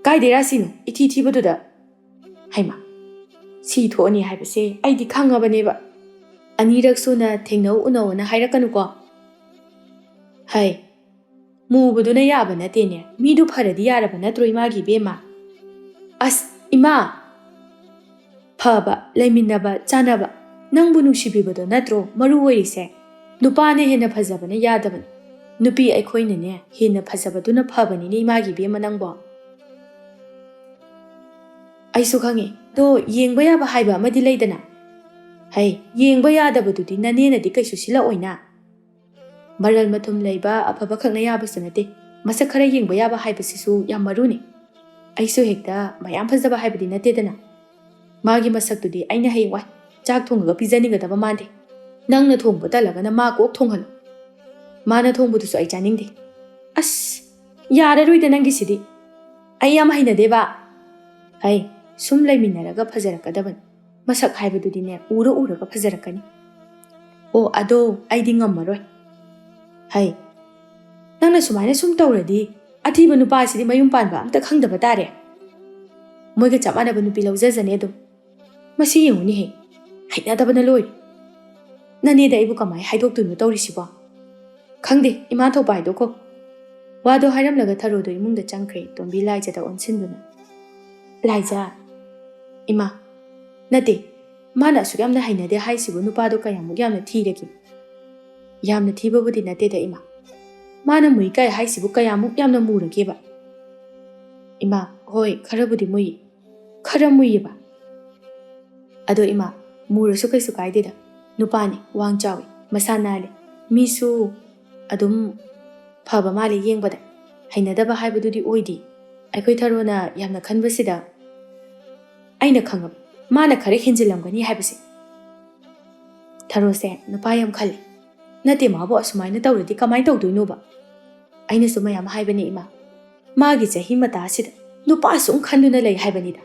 "ꯀꯥꯏꯗꯩ ꯔꯥꯁꯤꯅꯣ? ꯏꯊꯤ ꯊꯤꯕꯗꯨꯗ꯫" "ꯍꯩꯃꯥ, ꯁꯤ ꯊꯣꯛꯑꯅꯤ ꯍꯥꯏꯕꯁꯦ ꯑꯩꯗꯤ ꯈꯪꯉꯕꯅꯦꯕ꯫ ꯑꯅꯤꯔꯛ ꯁꯨꯅ ꯊꯦꯡꯅꯧ ꯎꯅꯧꯅ ꯍꯥꯏꯔꯛꯀꯅꯨꯀꯣ꯫" "ꯍꯩ, ꯃꯨꯕꯗꯨꯅ ꯌꯥꯕ ꯅꯠꯇꯦꯅꯦ꯫ ꯃꯤꯗꯨ ꯐꯔꯗꯤ ꯌꯥꯔꯕ ꯅꯠꯇ꯭ꯔꯣ, ꯏꯃꯥꯒꯤ ꯏꯕꯦꯝꯃ?" "ꯑꯁ, ꯏꯃꯥ! ꯐꯕ, ꯂꯩꯃꯤꯟꯅꯕ, ꯆꯥꯟꯅꯕ, ꯅꯪꯕꯨ ꯅꯨꯡꯁꯤꯕꯤꯕꯗꯣ ꯅꯠꯇ꯭ꯔꯣ ꯃꯔꯨ ꯑꯣꯏꯔꯤꯁꯦ? ꯅꯨꯄꯥꯅ ꯍꯦꯟꯅ ꯐꯖꯕꯅ ꯌꯥꯗꯕꯅꯤ꯫ ꯅꯨꯄꯤ ꯑꯩꯈꯣꯏꯅꯅꯦ ꯍꯦꯟꯅ ꯐꯖꯕꯗꯨꯅ ꯐꯕꯅꯤꯅꯦ, ꯏꯃꯥꯒꯤ ꯏꯕꯦꯝꯃ ꯅꯪꯕꯣ꯫" "ꯑꯩꯁꯨ ꯈꯪꯉꯤ꯫ ꯑꯗꯣ ꯌꯦꯡꯕ ꯌꯥꯕ ꯍꯥꯏꯕ ꯑꯃꯗꯤ ꯂꯩꯗꯅ?" "ꯍꯩ, ꯌꯦꯡꯕ ꯌꯥꯗꯕꯗꯨꯗꯤ ꯅꯅꯦꯅꯗꯤ ꯀꯩꯁꯨ ꯁꯤꯜꯂꯛꯑꯣꯏꯅ꯫ ꯃꯔꯜ ꯃꯊꯨꯝ ꯂꯩꯕ ꯑꯐꯕ ꯈꯛꯅ ꯌꯥꯕꯁꯨ ꯅꯠꯇꯦ꯫ ꯃꯁꯛ ꯈꯔ ꯌꯦꯡꯕ ꯌꯥꯕ ꯍꯥꯏꯕꯁꯤꯁꯨ ꯌꯥꯝ ꯃꯔꯨꯅꯤ꯫ ꯑꯩꯁꯨ ꯍꯦꯛꯇ ꯃꯌꯥꯝ ꯐꯖꯕ ꯍꯥꯏꯕꯗꯤ ꯅꯠꯇꯦꯗꯅ꯫ ꯃꯥꯒꯤ ꯃꯁꯛꯇꯨꯗꯤ ꯑꯩꯅ ꯍꯌꯦꯡꯋꯥꯏ ꯆꯥꯛ ꯊꯣꯡꯉꯒ ꯄꯤꯖꯅꯤꯡꯒꯗꯕ ꯃꯥꯟꯗꯦ꯫ ꯅꯪꯅ ꯊꯣꯡꯕ ꯇꯜꯂꯒꯅ ꯃꯥ ꯀꯣꯛ ꯊꯣꯡꯍꯜꯂꯨ꯫ ꯃꯥꯅ ꯊꯣꯡꯕꯗꯨꯁꯨ ꯑꯩ ꯆꯥꯅꯤꯡꯗꯦ꯫" "ꯑꯁ, ꯌꯥꯔꯔꯣꯏꯗ ꯅꯪꯒꯤꯁꯤꯗꯤ꯫ ꯑꯩ ꯌꯥꯝ ꯍꯩꯅꯗꯦꯕ꯫" "ꯍꯩ, ꯁꯨꯝ ꯂꯩꯃꯤꯟꯅꯔꯒ ꯐꯖꯔꯛꯀꯗꯕꯅꯤ꯫ ꯃꯁꯛ ꯍꯥꯏꯕꯗꯨꯗꯤꯅꯦ, ꯎꯔ ꯎꯔꯒ ꯐꯖꯔꯛꯀꯅꯤ꯫" "ꯑꯣ, ꯑꯗꯣ ꯑꯩꯗꯤ ꯉꯝꯃꯔꯣꯏ꯫" "ꯍꯩ, ꯅꯪꯅ ꯁꯨꯃꯥꯏꯅ ꯁꯨꯝ ꯇꯧꯔꯗꯤ ꯑꯊꯤꯕ ꯅꯨꯄꯥꯁꯤꯗꯤ ꯃꯌꯨꯝ ꯄꯥꯟꯕ ꯑꯝꯇ ꯈꯪꯗꯕ ꯇꯥꯔꯦ꯫ ꯃꯣꯏꯒ ꯆꯞ ꯃꯥꯟꯅꯕ ꯅꯨꯄꯤ ꯂꯧꯖꯖꯅꯤ ꯑꯗꯨꯝ꯫ ꯃꯁꯤ ꯌꯦꯡꯉꯨꯅꯦꯍꯦ, ꯍꯩꯅꯗꯕꯅ ꯂꯣꯏꯔꯦ꯫" ꯅꯅꯦꯗ ꯑꯩꯕꯨ ꯀꯃꯥꯏ ꯍꯥꯏꯗꯣꯛꯇꯣꯏꯅꯣ ꯇꯧꯔꯤꯁꯤꯕꯣ? ꯈꯪꯗꯦ, ꯏꯃꯥ ꯊꯣꯛꯄ ꯍꯥꯏꯗꯣꯀꯣ꯫ ꯋꯥꯗꯣ ꯍꯥꯏꯔꯝꯂꯒ ꯊꯔꯣꯗꯣ ꯏꯃꯨꯡꯗ ꯆꯪꯈ꯭ꯔꯦ, ꯇꯣꯝꯕꯤ ꯂꯥꯏꯖꯗ ꯑꯣꯟꯁꯤꯟꯗꯨꯅ꯫ ꯂꯥꯏꯖ, ꯏꯃꯥ, ꯅꯠꯇꯦ, ꯃꯥꯅ ꯑꯁꯨꯛ ꯌꯥꯝꯅ ꯍꯩꯅꯗꯦ ꯍꯥꯏꯁꯤꯕꯨ ꯅꯨꯄꯥꯗꯣ ꯀꯌꯥꯃꯨꯛ ꯌꯥꯝꯅ ꯊꯤꯔꯒꯦ? ꯌꯥꯝꯅ ꯊꯤꯕꯕꯨꯗꯤ ꯅꯠꯇꯦꯗ ꯏꯃꯥ꯫ ꯃꯥꯅ ꯃꯨꯏ ꯀꯥꯏ ꯍꯥꯏꯁꯤꯕꯨ ꯀꯌꯥꯃꯨꯛ ꯌꯥꯝꯅ ꯃꯨꯔꯒꯦꯕ? ꯏꯃꯥ, ꯍꯣꯏ, ꯈꯔꯕꯨꯗꯤ ꯃꯨꯏ꯫ ꯈꯔ ꯃꯨꯏꯌꯦꯕ꯫ ꯑꯗꯣ ꯏꯃꯥ, ꯃꯨꯔꯁꯨ ꯀꯩꯁꯨ ꯀꯥꯏꯗꯦꯗ꯫ ꯅꯨꯄꯥꯅꯤ, ꯋꯥꯡ ꯆꯥꯎꯏ, ꯃꯁꯥ ꯅꯥꯜꯂꯤ꯫ ꯃꯤꯁꯨ ꯑꯗꯨꯝ ꯐꯕ ꯃꯥꯜꯂꯤ ꯌꯦꯡꯕꯗ꯫ ꯍꯩꯅꯗꯕ ꯍꯥꯏꯕꯗꯨꯗꯤ ꯑꯣꯏꯗꯦ꯫ ꯑꯩꯈꯣꯏ ꯊꯔꯣꯅ ꯌꯥꯝꯅ ꯈꯟꯕꯁꯤꯗ ꯑꯩꯅ ꯈꯪꯉꯕ, ꯃꯥꯅ ꯈꯔ ꯍꯦꯟꯖꯤꯜꯂꯝꯒꯅꯤ ꯍꯥꯏꯕꯁꯦ꯫ ꯊꯔꯣꯁꯦ ꯅꯨꯄꯥ ꯌꯥꯝ ꯈꯜꯂꯤ꯫ ꯅꯠꯇꯦ, ꯃꯥꯕꯨ ꯑꯁꯨꯃꯥꯏꯅ ꯇꯧꯔꯗꯤ ꯀꯃꯥꯏꯅ ꯇꯧꯗꯣꯏꯅꯣꯕ? ꯑꯩꯅꯁꯨ ꯃꯌꯥꯝ ꯍꯥꯏꯕꯅꯦ ꯏꯃꯥ꯫ ꯃꯥꯒꯤ ꯆꯍꯤ ꯃꯇꯥꯁꯤꯗ ꯅꯨꯄꯥ ꯁꯨꯝ ꯈꯟꯗꯨꯅ ꯂꯩ ꯍꯥꯏꯕꯅꯤꯗ꯫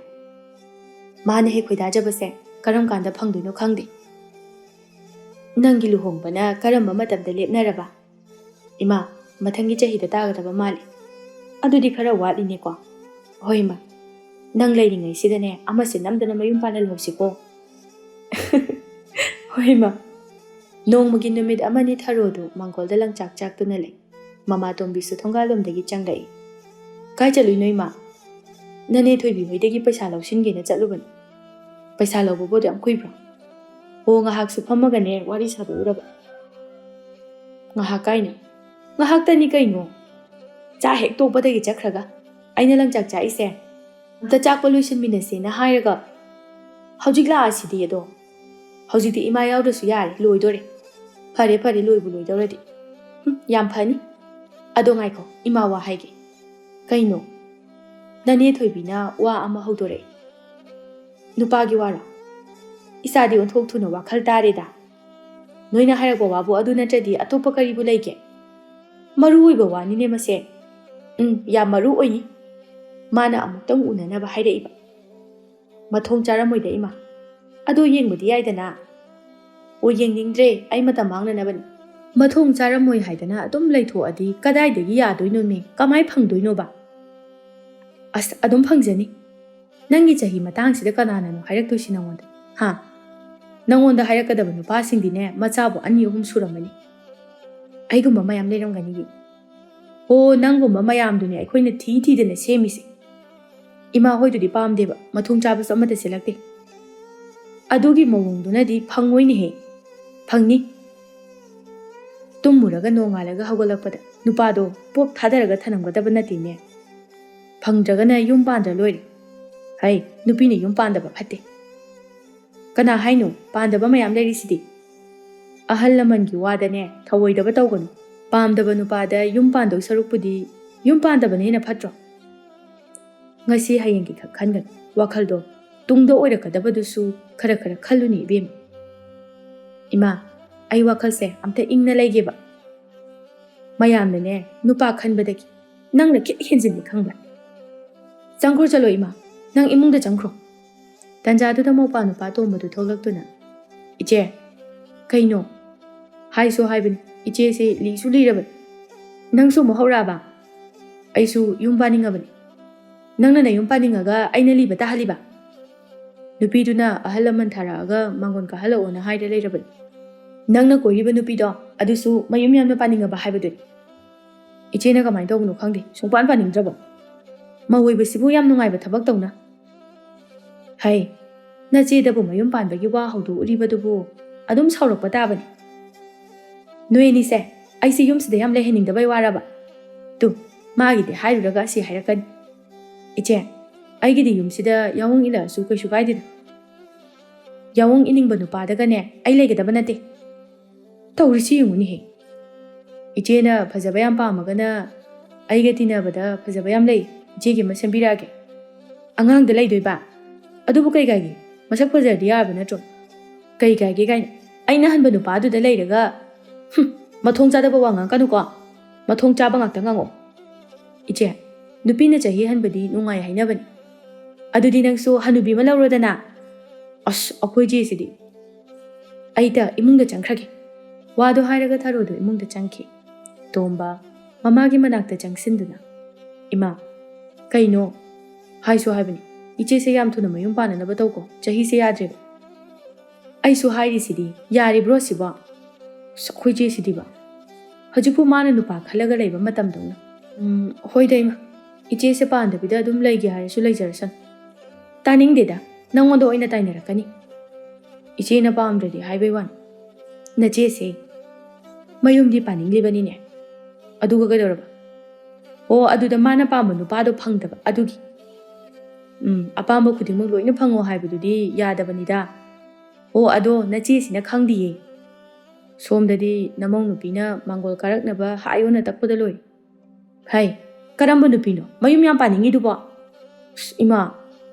ꯃꯥꯅ ꯍꯦꯛ ꯈꯣꯏꯗꯥꯖꯕꯁꯦ ꯀꯔꯝ ꯀꯥꯟꯗ ꯐꯪꯗꯣꯏꯅꯣ ꯈꯪꯗꯦ꯫ ꯅꯪꯒꯤ ꯂꯨꯍꯣꯡꯕꯅ ꯀꯔꯝꯕ ꯃꯇꯝꯗ ꯂꯦꯞꯅꯔꯕ? ꯏꯃꯥ, ꯃꯊꯪꯒꯤ ꯆꯍꯤꯗ ꯇꯥꯒꯗꯕ ꯃꯥꯜꯂꯤ꯫ ꯑꯗꯨꯗꯤ ꯈꯔ ꯋꯥꯠꯂꯤꯅꯦꯀꯣ꯫ ꯍꯣꯏ ꯏꯃꯥ, ꯅꯪ ꯂꯩꯔꯤꯉꯩꯁꯤꯗꯅꯦ ꯑꯃꯁꯦ ꯅꯝꯗꯅ ꯃꯌꯨꯝ ꯄꯥꯜꯍꯜꯍꯧꯁꯤꯀꯣ꯫ ꯍꯣꯏ ꯏꯃꯥ꯫ ꯅꯣꯡꯃꯒꯤ ꯅꯨꯃꯤꯠ ꯑꯃꯅꯤ ꯊꯔꯣꯗꯨ ꯃꯥꯡꯒꯣꯜꯗ ꯂꯪꯆꯥꯛ ꯆꯥꯛꯇꯨꯅ ꯂꯩ꯫ ꯃꯃꯥ ꯇꯣꯝꯕꯤꯁꯨ ꯊꯣꯡꯒꯥꯜꯂꯣꯝꯗꯒꯤ ꯆꯪꯂꯛꯏ꯫ "ꯀꯥꯏ ꯆꯠꯂꯨꯏꯅꯣ ꯏꯃꯥ?" "ꯅꯅꯦ ꯊꯣꯏꯕꯤ ꯍꯣꯏꯗꯒꯤ ꯄꯩꯁꯥ ꯂꯧꯁꯤꯟꯒꯦꯅ ꯆꯠꯂꯨꯕꯅꯤ꯫" "ꯄꯩꯁꯥ ꯂꯧꯕꯕꯨ ꯑꯗꯨ ꯌꯥꯝ ꯀꯨꯏꯕ꯭ꯔꯣ?" "ꯑꯣ, ꯉꯥꯏꯍꯥꯛꯁꯨ ꯐꯝꯃꯒꯅꯦ ꯋꯥꯔꯤ ꯁꯥꯗꯣꯛꯎꯔꯕ꯫" "ꯉꯥꯏꯍꯥꯛ ꯀꯥꯏꯅ?" "ꯉꯥꯏꯍꯥꯛꯇꯅꯤ ꯀꯩꯅꯣ꯫ ꯆꯥ ꯍꯦꯛ ꯇꯣꯛꯄꯗꯒꯤ ꯆꯠꯈ꯭ꯔꯒ꯫ ꯑꯩꯅ ꯂꯪꯆꯥꯛ ꯆꯥꯛꯏꯁꯦ ꯑꯝꯇ ꯆꯥꯛꯄ ꯂꯣꯏꯁꯤꯟꯃꯤꯟꯅꯁꯦꯅ ꯍꯥꯏꯔꯒ ꯍꯧꯖꯤꯛ ꯂꯥꯛꯑꯁꯤꯗꯤ ꯑꯗꯣ꯫ ꯍꯧꯖꯤꯛꯇꯤ ꯏꯃꯥ ꯌꯥꯎꯗ꯭ꯔꯁꯨ ꯌꯥꯔꯦ, ꯂꯣꯏꯗꯣꯔꯦ꯫ ꯐꯔꯦ, ꯐꯔꯦ, ꯂꯣꯏꯕꯨ ꯂꯣꯏꯗꯧꯔꯗꯤ꯫ ꯍꯨꯝ, ꯌꯥꯝ ꯐꯅꯤ꯫ ꯑꯗꯣ ꯉꯥꯏꯈꯣ, ꯏꯃꯥ ꯋꯥ ꯍꯥꯏꯒꯦ꯫" "ꯀꯩꯅꯣ?" "ꯅꯅꯦ ꯊꯣꯏꯕꯤꯅ ꯋꯥ ꯑꯃ ꯍꯧꯗꯣꯔꯛꯏ꯫" "ꯅꯨꯄꯥꯒꯤ ꯋꯥꯔꯣ?" "ꯏꯆꯥꯗꯤ ꯑꯣꯟꯊꯣꯛ ꯊꯨꯅ ꯋꯥꯈꯜ ꯇꯥꯔꯦꯗ꯫ ꯅꯣꯏꯅ ꯍꯥꯏꯔꯛꯄ ꯋꯥꯕꯨ ꯑꯗꯨ ꯅꯠꯇ꯭ꯔꯗꯤ ꯑꯇꯣꯞꯄ ꯀꯔꯤꯕꯨ ꯂꯩꯒꯦ? ꯃꯔꯨ ꯑꯣꯏꯕ ꯋꯥꯅꯤꯅꯦ ꯃꯁꯦ꯫" "ꯎꯝ, ꯌꯥꯝ ꯃꯔꯨ ꯑꯣꯏꯅꯤ꯫ ꯃꯥꯅ ꯑꯃꯨꯛꯇꯪ ꯎꯅꯅꯕ ꯍꯥꯏꯔꯛꯏꯕ꯫ ꯃꯊꯣꯡ ꯆꯥꯔꯝꯃꯣꯏꯗ ꯏꯃꯥ꯫ ꯑꯗꯣ ꯌꯦꯡꯕꯗꯤ ꯌꯥꯏꯗꯅ꯫" "ꯑꯣ, ꯌꯦꯡꯅꯤꯡꯗ꯭ꯔꯦ, ꯑꯩ ꯃꯇꯝ ꯃꯥꯡꯅꯅꯕꯅꯤ꯫" "ꯃꯊꯣꯡ ꯆꯥꯔꯝꯃꯣꯏ ꯍꯥꯏꯗꯅ ꯑꯗꯨꯝ ꯂꯩꯊꯣꯛꯑꯗꯤ ꯀꯗꯥꯏꯗꯒꯤ ꯌꯥꯗꯣꯏꯅꯣꯃꯤ? ꯀꯃꯥꯏ ꯐꯪꯗꯣꯏꯅꯣꯕ?" "ꯑꯁ, ꯑꯗꯨꯝ ꯐꯪꯖꯅꯤ꯫ ꯅꯪꯒꯤ ꯆꯍꯤ ꯃꯇꯥꯡꯁꯤꯗ ꯀꯅꯥꯅꯅꯣ ꯍꯥꯏꯔꯛꯇꯣꯏꯁꯤ ꯅꯉꯣꯟꯗ? ꯍꯥ?" ꯅꯪꯉꯣꯟꯗ ꯍꯥꯏꯔꯛꯀꯗꯕ ꯅꯨꯄꯥꯁꯤꯡꯗꯤꯅꯦ ꯃꯆꯥꯕꯨ ꯑꯅꯤ ꯑꯍꯨꯝ ꯁꯨꯔꯝꯃꯅꯤ꯫ ꯑꯩꯒꯨꯝꯕ ꯃꯌꯥꯝ ꯂꯩꯔꯝꯒꯅꯤꯌꯦ꯫ ꯍꯣ, ꯅꯪꯒꯨꯝꯕ ꯃꯌꯥꯝꯗꯨꯅꯦ ꯑꯩꯈꯣꯏꯅ ꯊꯤ ꯊꯤꯗꯅ ꯁꯦꯝꯃꯤꯁꯦ꯫ ꯏꯃꯥ ꯍꯣꯏꯗꯨꯗꯤ ꯄꯥꯝꯗꯦꯕ, ꯃꯊꯣꯡ ꯆꯥꯕꯁꯨ ꯑꯃꯠꯇ ꯁꯤꯜꯂꯛꯇꯦ꯫ ꯑꯗꯨꯒꯤ ꯃꯑꯣꯡꯗꯨꯅꯗꯤ ꯐꯪꯉꯣꯏꯅꯦꯍꯦ꯫ ꯐꯪꯅꯤ꯫ ꯇꯨꯝꯃꯨꯔꯒ ꯅꯣꯡꯉꯥꯜꯂꯒ ꯍꯧꯒꯠꯂꯛꯄꯗ ꯅꯨꯄꯥꯗꯣ ꯄꯣꯞ ꯊꯥꯗꯔꯒ ꯊꯅꯝꯒꯗꯕ ꯅꯠꯇꯦꯅꯦ꯫ ꯐꯪꯗ꯭ꯔꯒꯅ ꯌꯨꯝ ꯄꯥꯟꯗ꯭ꯔ ꯂꯣꯏꯔꯦ꯫ ꯍꯩ, ꯅꯨꯄꯤꯅ ꯌꯨꯝ ꯄꯥꯟꯗꯕ ꯐꯠꯇꯦ꯫ ꯀꯅꯥ ꯍꯥꯏꯅꯣ? ꯄꯥꯟꯗꯕ ꯃꯌꯥꯝ ꯂꯩꯔꯤꯁꯤꯗꯤ꯫ ꯑꯍꯜ ꯂꯃꯟꯒꯤ ꯋꯥꯗꯅꯦ ꯊꯧꯑꯣꯏꯗꯕ ꯇꯧꯒꯅꯨ꯫ ꯄꯥꯝꯗꯕ ꯅꯨꯄꯥꯗ ꯌꯨꯝ ꯄꯥꯟꯗꯧ ꯁꯔꯨꯛꯄꯨꯗꯤ ꯌꯨꯝ ꯄꯥꯟꯗꯕꯅ ꯍꯦꯟꯅ ꯐꯠꯇ꯭ꯔꯣ? ꯉꯁꯤ ꯍꯌꯦꯡꯒꯤ ꯈꯛ ꯈꯟꯒꯅꯨ꯫ ꯋꯥꯈꯜꯗꯣ ꯇꯨꯡꯗ ꯑꯣꯏꯔꯛꯀꯗꯕꯗꯨꯁꯨ ꯈꯔ ꯈꯔ ꯈꯜꯂꯨꯅꯦ ꯏꯕꯦꯝꯃ꯫ ꯏꯃꯥ, ꯑꯩ ꯋꯥꯈꯜꯁꯦ ꯑꯝꯇ ꯏꯪꯅ ꯂꯩꯒꯦꯕ꯫ ꯃꯌꯥꯝꯅꯅꯦ ꯅꯨꯄꯥ ꯈꯟꯕꯗꯒꯤ ꯅꯪꯅ ꯈꯤꯠ ꯍꯦꯟꯖꯤꯜꯂꯤ ꯈꯪꯕ꯭ꯔꯥ? ꯆꯪꯈ꯭ꯔꯣ ꯆꯠꯂꯣ ꯏꯃꯥ, ꯅꯪ ꯏꯃꯨꯡꯗ ꯆꯪꯈ꯭ꯔꯣ꯫ ꯇꯟꯖꯥꯗꯨꯗ ꯃꯧꯄꯥ ꯅꯨꯄꯥ ꯇꯣꯝꯕꯗꯨ ꯊꯣꯛꯂꯛꯇꯨꯅ, "ꯏꯆꯦ, ꯀꯩꯅꯣ? ꯍꯥꯏꯁꯨ ꯍꯥꯏꯕꯅꯤ, ꯏꯆꯦꯁꯦ ꯂꯤꯁꯨ ꯂꯤꯔꯕꯅꯤ꯫ ꯅꯪꯁꯨ ꯑꯃꯨꯛ ꯍꯧꯔꯛꯑꯕ? ꯑꯩꯁꯨ ꯌꯨꯝ ꯄꯥꯅꯤꯡꯉꯕꯅꯤ꯫ ꯅꯪꯅ ꯅꯌꯨꯝ ꯄꯥꯅꯤꯡꯉꯒ ꯑꯩꯅ ꯂꯤꯕ ꯇꯥꯍꯜꯂꯤꯕ?" ꯅꯨꯄꯤꯗꯨꯅ ꯑꯍꯜ ꯂꯃꯟ ꯊꯥꯔꯛꯑꯒ ꯃꯥꯡꯒꯣꯟ ꯀꯥꯍꯜꯂꯛꯑꯣꯅ ꯍꯥꯏꯔ ꯂꯩꯔꯕꯅꯤ꯫ ꯅꯪꯅ ꯀꯣꯏꯔꯤꯕ ꯅꯨꯄꯤꯗꯣ ꯑꯗꯨꯁꯨ ꯃꯌꯨꯝ ꯌꯥꯝꯅ ꯄꯥꯅꯤꯡꯉꯕ ꯍꯥꯏꯕꯗꯨꯅꯤ꯫ ꯏꯆꯦꯅ ꯀꯃꯥꯏꯅ ꯇꯧꯕꯅꯣ ꯈꯪꯗꯦ, ꯁꯨꯡꯄꯥꯟ ꯄꯥꯅꯤꯡꯗ꯭ꯔꯕ꯫ ꯃꯧ ꯑꯣꯏꯕꯁꯤꯕꯨ ꯌꯥꯝ ꯅꯨꯡꯉꯥꯏꯕ ꯊꯕꯛ ꯇꯧꯅ꯫ ꯍꯩ, ꯅꯆꯦꯗꯕꯨ ꯃꯌꯨꯝ ꯄꯥꯟꯕꯒꯤ ꯋꯥ ꯍꯧꯗꯣꯛꯎꯔꯤꯕꯗꯨꯕꯨ ꯑꯗꯨꯝ ꯁꯥꯎꯔꯛꯄ ꯇꯥꯕꯅꯤ꯫ ꯅꯣꯏ ꯑꯅꯤꯁꯦ ꯑꯩꯁꯦ ꯌꯨꯝꯁꯤꯗ ꯌꯥꯝ ꯂꯩꯍꯟꯅꯤꯡꯗꯕꯩ ꯋꯥꯔꯕ? ꯇꯨ, ꯃꯥꯒꯤꯗꯤ ꯍꯥꯏꯔꯨꯔꯒ ꯑꯁꯤ ꯍꯥꯏꯔꯛꯀꯅꯤ꯫ ꯏꯆꯦ, ꯑꯩꯒꯤꯗꯤ ꯌꯨꯝꯁꯤꯗ ꯌꯥꯑꯣꯡ ꯏꯜꯂꯛꯑꯁꯨ ꯀꯩꯁꯨ ꯀꯥꯏꯗꯦꯗ꯫ ꯌꯥꯑꯣꯡ ꯏꯅꯤꯡꯕ ꯅꯨꯄꯥꯗꯒꯅꯦ ꯑꯩ ꯂꯩꯒꯗꯕ ꯅꯠꯇꯦ꯫ ꯇꯧꯔꯤꯁꯤ ꯌꯦꯡꯉꯨꯅꯦꯍꯦ꯫ ꯏꯆꯦꯅ ꯐꯖꯕ ꯌꯥꯝ ꯄꯥꯝꯃꯒꯅ ꯑꯩꯒ ꯇꯤꯟꯅꯕꯗ ꯐꯖꯕ ꯌꯥꯝ ꯂꯩ꯫ ꯏꯆꯦꯒꯤ ꯑꯃ ꯁꯦꯝꯕꯤꯔꯛꯑꯒꯦ꯫ ꯑꯉꯥꯡꯗ ꯂꯩꯗꯣꯏꯕ? ꯑꯗꯨꯕꯨ ꯀꯩ ꯀꯥꯏꯒꯦ? ꯃꯁꯛ ꯐꯖꯔꯗꯤ ꯌꯥꯔꯕ ꯅꯠꯇ꯭ꯔꯣ? ꯀꯩ ꯀꯥꯏꯒꯦ ꯀꯥꯏꯅ? ꯑꯩꯅ ꯍꯟꯕ ꯅꯨꯄꯥꯗꯨꯗ ꯂꯩꯔꯒ, ꯍꯨꯝ, ꯃꯊꯣꯡ ꯆꯥꯗꯕ ꯋꯥ ꯉꯥꯡꯀꯅꯨꯀꯣ꯫ ꯃꯊꯣꯡ ꯆꯥꯕ ꯉꯥꯛꯇ ꯉꯥꯡꯉꯣ꯫ ꯏꯆꯦ, ꯅꯨꯄꯤꯅ ꯆꯍꯤ ꯍꯟꯕꯗꯤ ꯅꯨꯡꯉꯥꯏ ꯍꯥꯏꯅꯕꯅꯤ꯫ ꯑꯗꯨꯗꯤ ꯅꯪꯁꯨ ꯍꯅꯨꯕꯤ ꯑꯃ ꯂꯧꯔꯣꯗꯅ꯫ ꯑꯁ, ꯑꯩꯈꯣꯏ ꯆꯦꯁꯤꯗꯤ꯫ ꯑꯩꯗ ꯏꯃꯨꯡꯗ ꯆꯪꯈ꯭ꯔꯒꯦ꯫ ꯋꯥꯗꯣ ꯍꯥꯏꯔꯒ ꯊꯔꯣꯗꯣ ꯏꯃꯨꯡꯗ ꯆꯪꯈꯤ꯫ ꯇꯣꯝꯕ ꯃꯃꯥꯒꯤ ꯃꯅꯥꯛꯇ ꯆꯪꯁꯤꯟꯗꯨꯅ, "ꯏꯃꯥ, ꯀꯩꯅꯣ? ꯍꯥꯏꯁꯨ ꯍꯥꯏꯕꯅꯤ, ꯏꯆꯦꯁꯦ ꯌꯥꯝ ꯊꯨꯅ ꯃꯌꯨꯝ ꯄꯥꯟꯅꯅꯕ ꯇꯧꯀꯣ, ꯆꯍꯤꯁꯦ ꯌꯥꯗ꯭ꯔꯦꯕ꯫" ꯑꯩꯁꯨ ꯍꯥꯏꯔꯤꯁꯤꯗꯤ, ꯌꯥꯔꯤꯕ꯭ꯔꯣ ꯁꯤꯕꯣ? ꯑꯁ, ꯑꯩꯈꯣꯏ ꯆꯦꯁꯤꯗꯤꯕ, ꯍꯧꯖꯤꯛꯄꯨ ꯃꯥꯅ ꯅꯨꯄꯥ ꯈꯜꯂꯒ ꯂꯩꯕ ꯃꯇꯝꯗꯧꯅ꯫ ꯎꯝ, ꯍꯣꯏꯗ ꯏꯃꯥ, ꯏꯆꯦꯁꯦ ꯄꯥꯟꯗꯕꯤꯗ ꯑꯗꯨꯝ ꯂꯩꯒꯦ ꯍꯥꯏꯔꯁꯨ ꯂꯩꯖꯔꯁꯅꯨ꯫ ꯇꯥꯅꯤꯡꯗꯦꯗ, ꯅꯪꯉꯣꯟꯗ ꯑꯣꯏꯅ ꯇꯥꯏꯅꯔꯛꯀꯅꯤ꯫ ꯏꯆꯦꯅ ꯄꯥꯝꯗ꯭ꯔꯗꯤ ꯍꯥꯏꯕꯩ ꯋꯥꯅꯤ꯫ ꯅꯆꯦꯁꯦ ꯃꯌꯨꯝꯗꯤ ꯄꯥꯅꯤꯡꯂꯤꯕꯅꯤꯅꯦ꯫ ꯑꯗꯨꯒ ꯀꯩꯗꯧꯔꯕ? ꯑꯣ, ꯑꯗꯨꯗ ꯃꯥꯅ ꯄꯥꯝꯕ ꯅꯨꯄꯥꯗꯣ ꯐꯪꯗꯕ ꯑꯗꯨꯒꯤ꯫ ꯎꯝ, ꯑꯄꯥꯝꯕ ꯈꯨꯗꯤꯡꯃꯛ ꯂꯣꯏꯅ ꯐꯪꯉꯣ ꯍꯥꯏꯕꯗꯨꯗꯤ ꯌꯥꯗꯕꯅꯤꯗ꯫ ꯑꯣ, ꯑꯗꯣ ꯅꯆꯦꯁꯤꯅ ꯈꯪꯗꯤꯌꯦ꯫ ꯁꯣꯝꯗꯗꯤ ꯅꯃꯧ ꯅꯨꯄꯤꯅ ꯃꯥꯡꯒꯣꯜ ꯀꯥꯔꯛꯅꯕ ꯍꯥꯏꯌꯣꯅ ꯇꯛꯄꯗ ꯂꯣꯏꯔꯦ꯫ ꯍꯩ, ꯀꯔꯝꯕ ꯅꯨꯄꯤꯅꯣ ꯃꯌꯨꯝ ꯌꯥꯝ ꯄꯥꯅꯤꯡꯉꯤꯗꯨꯕꯣ? ꯑꯁ, ꯏꯃꯥ,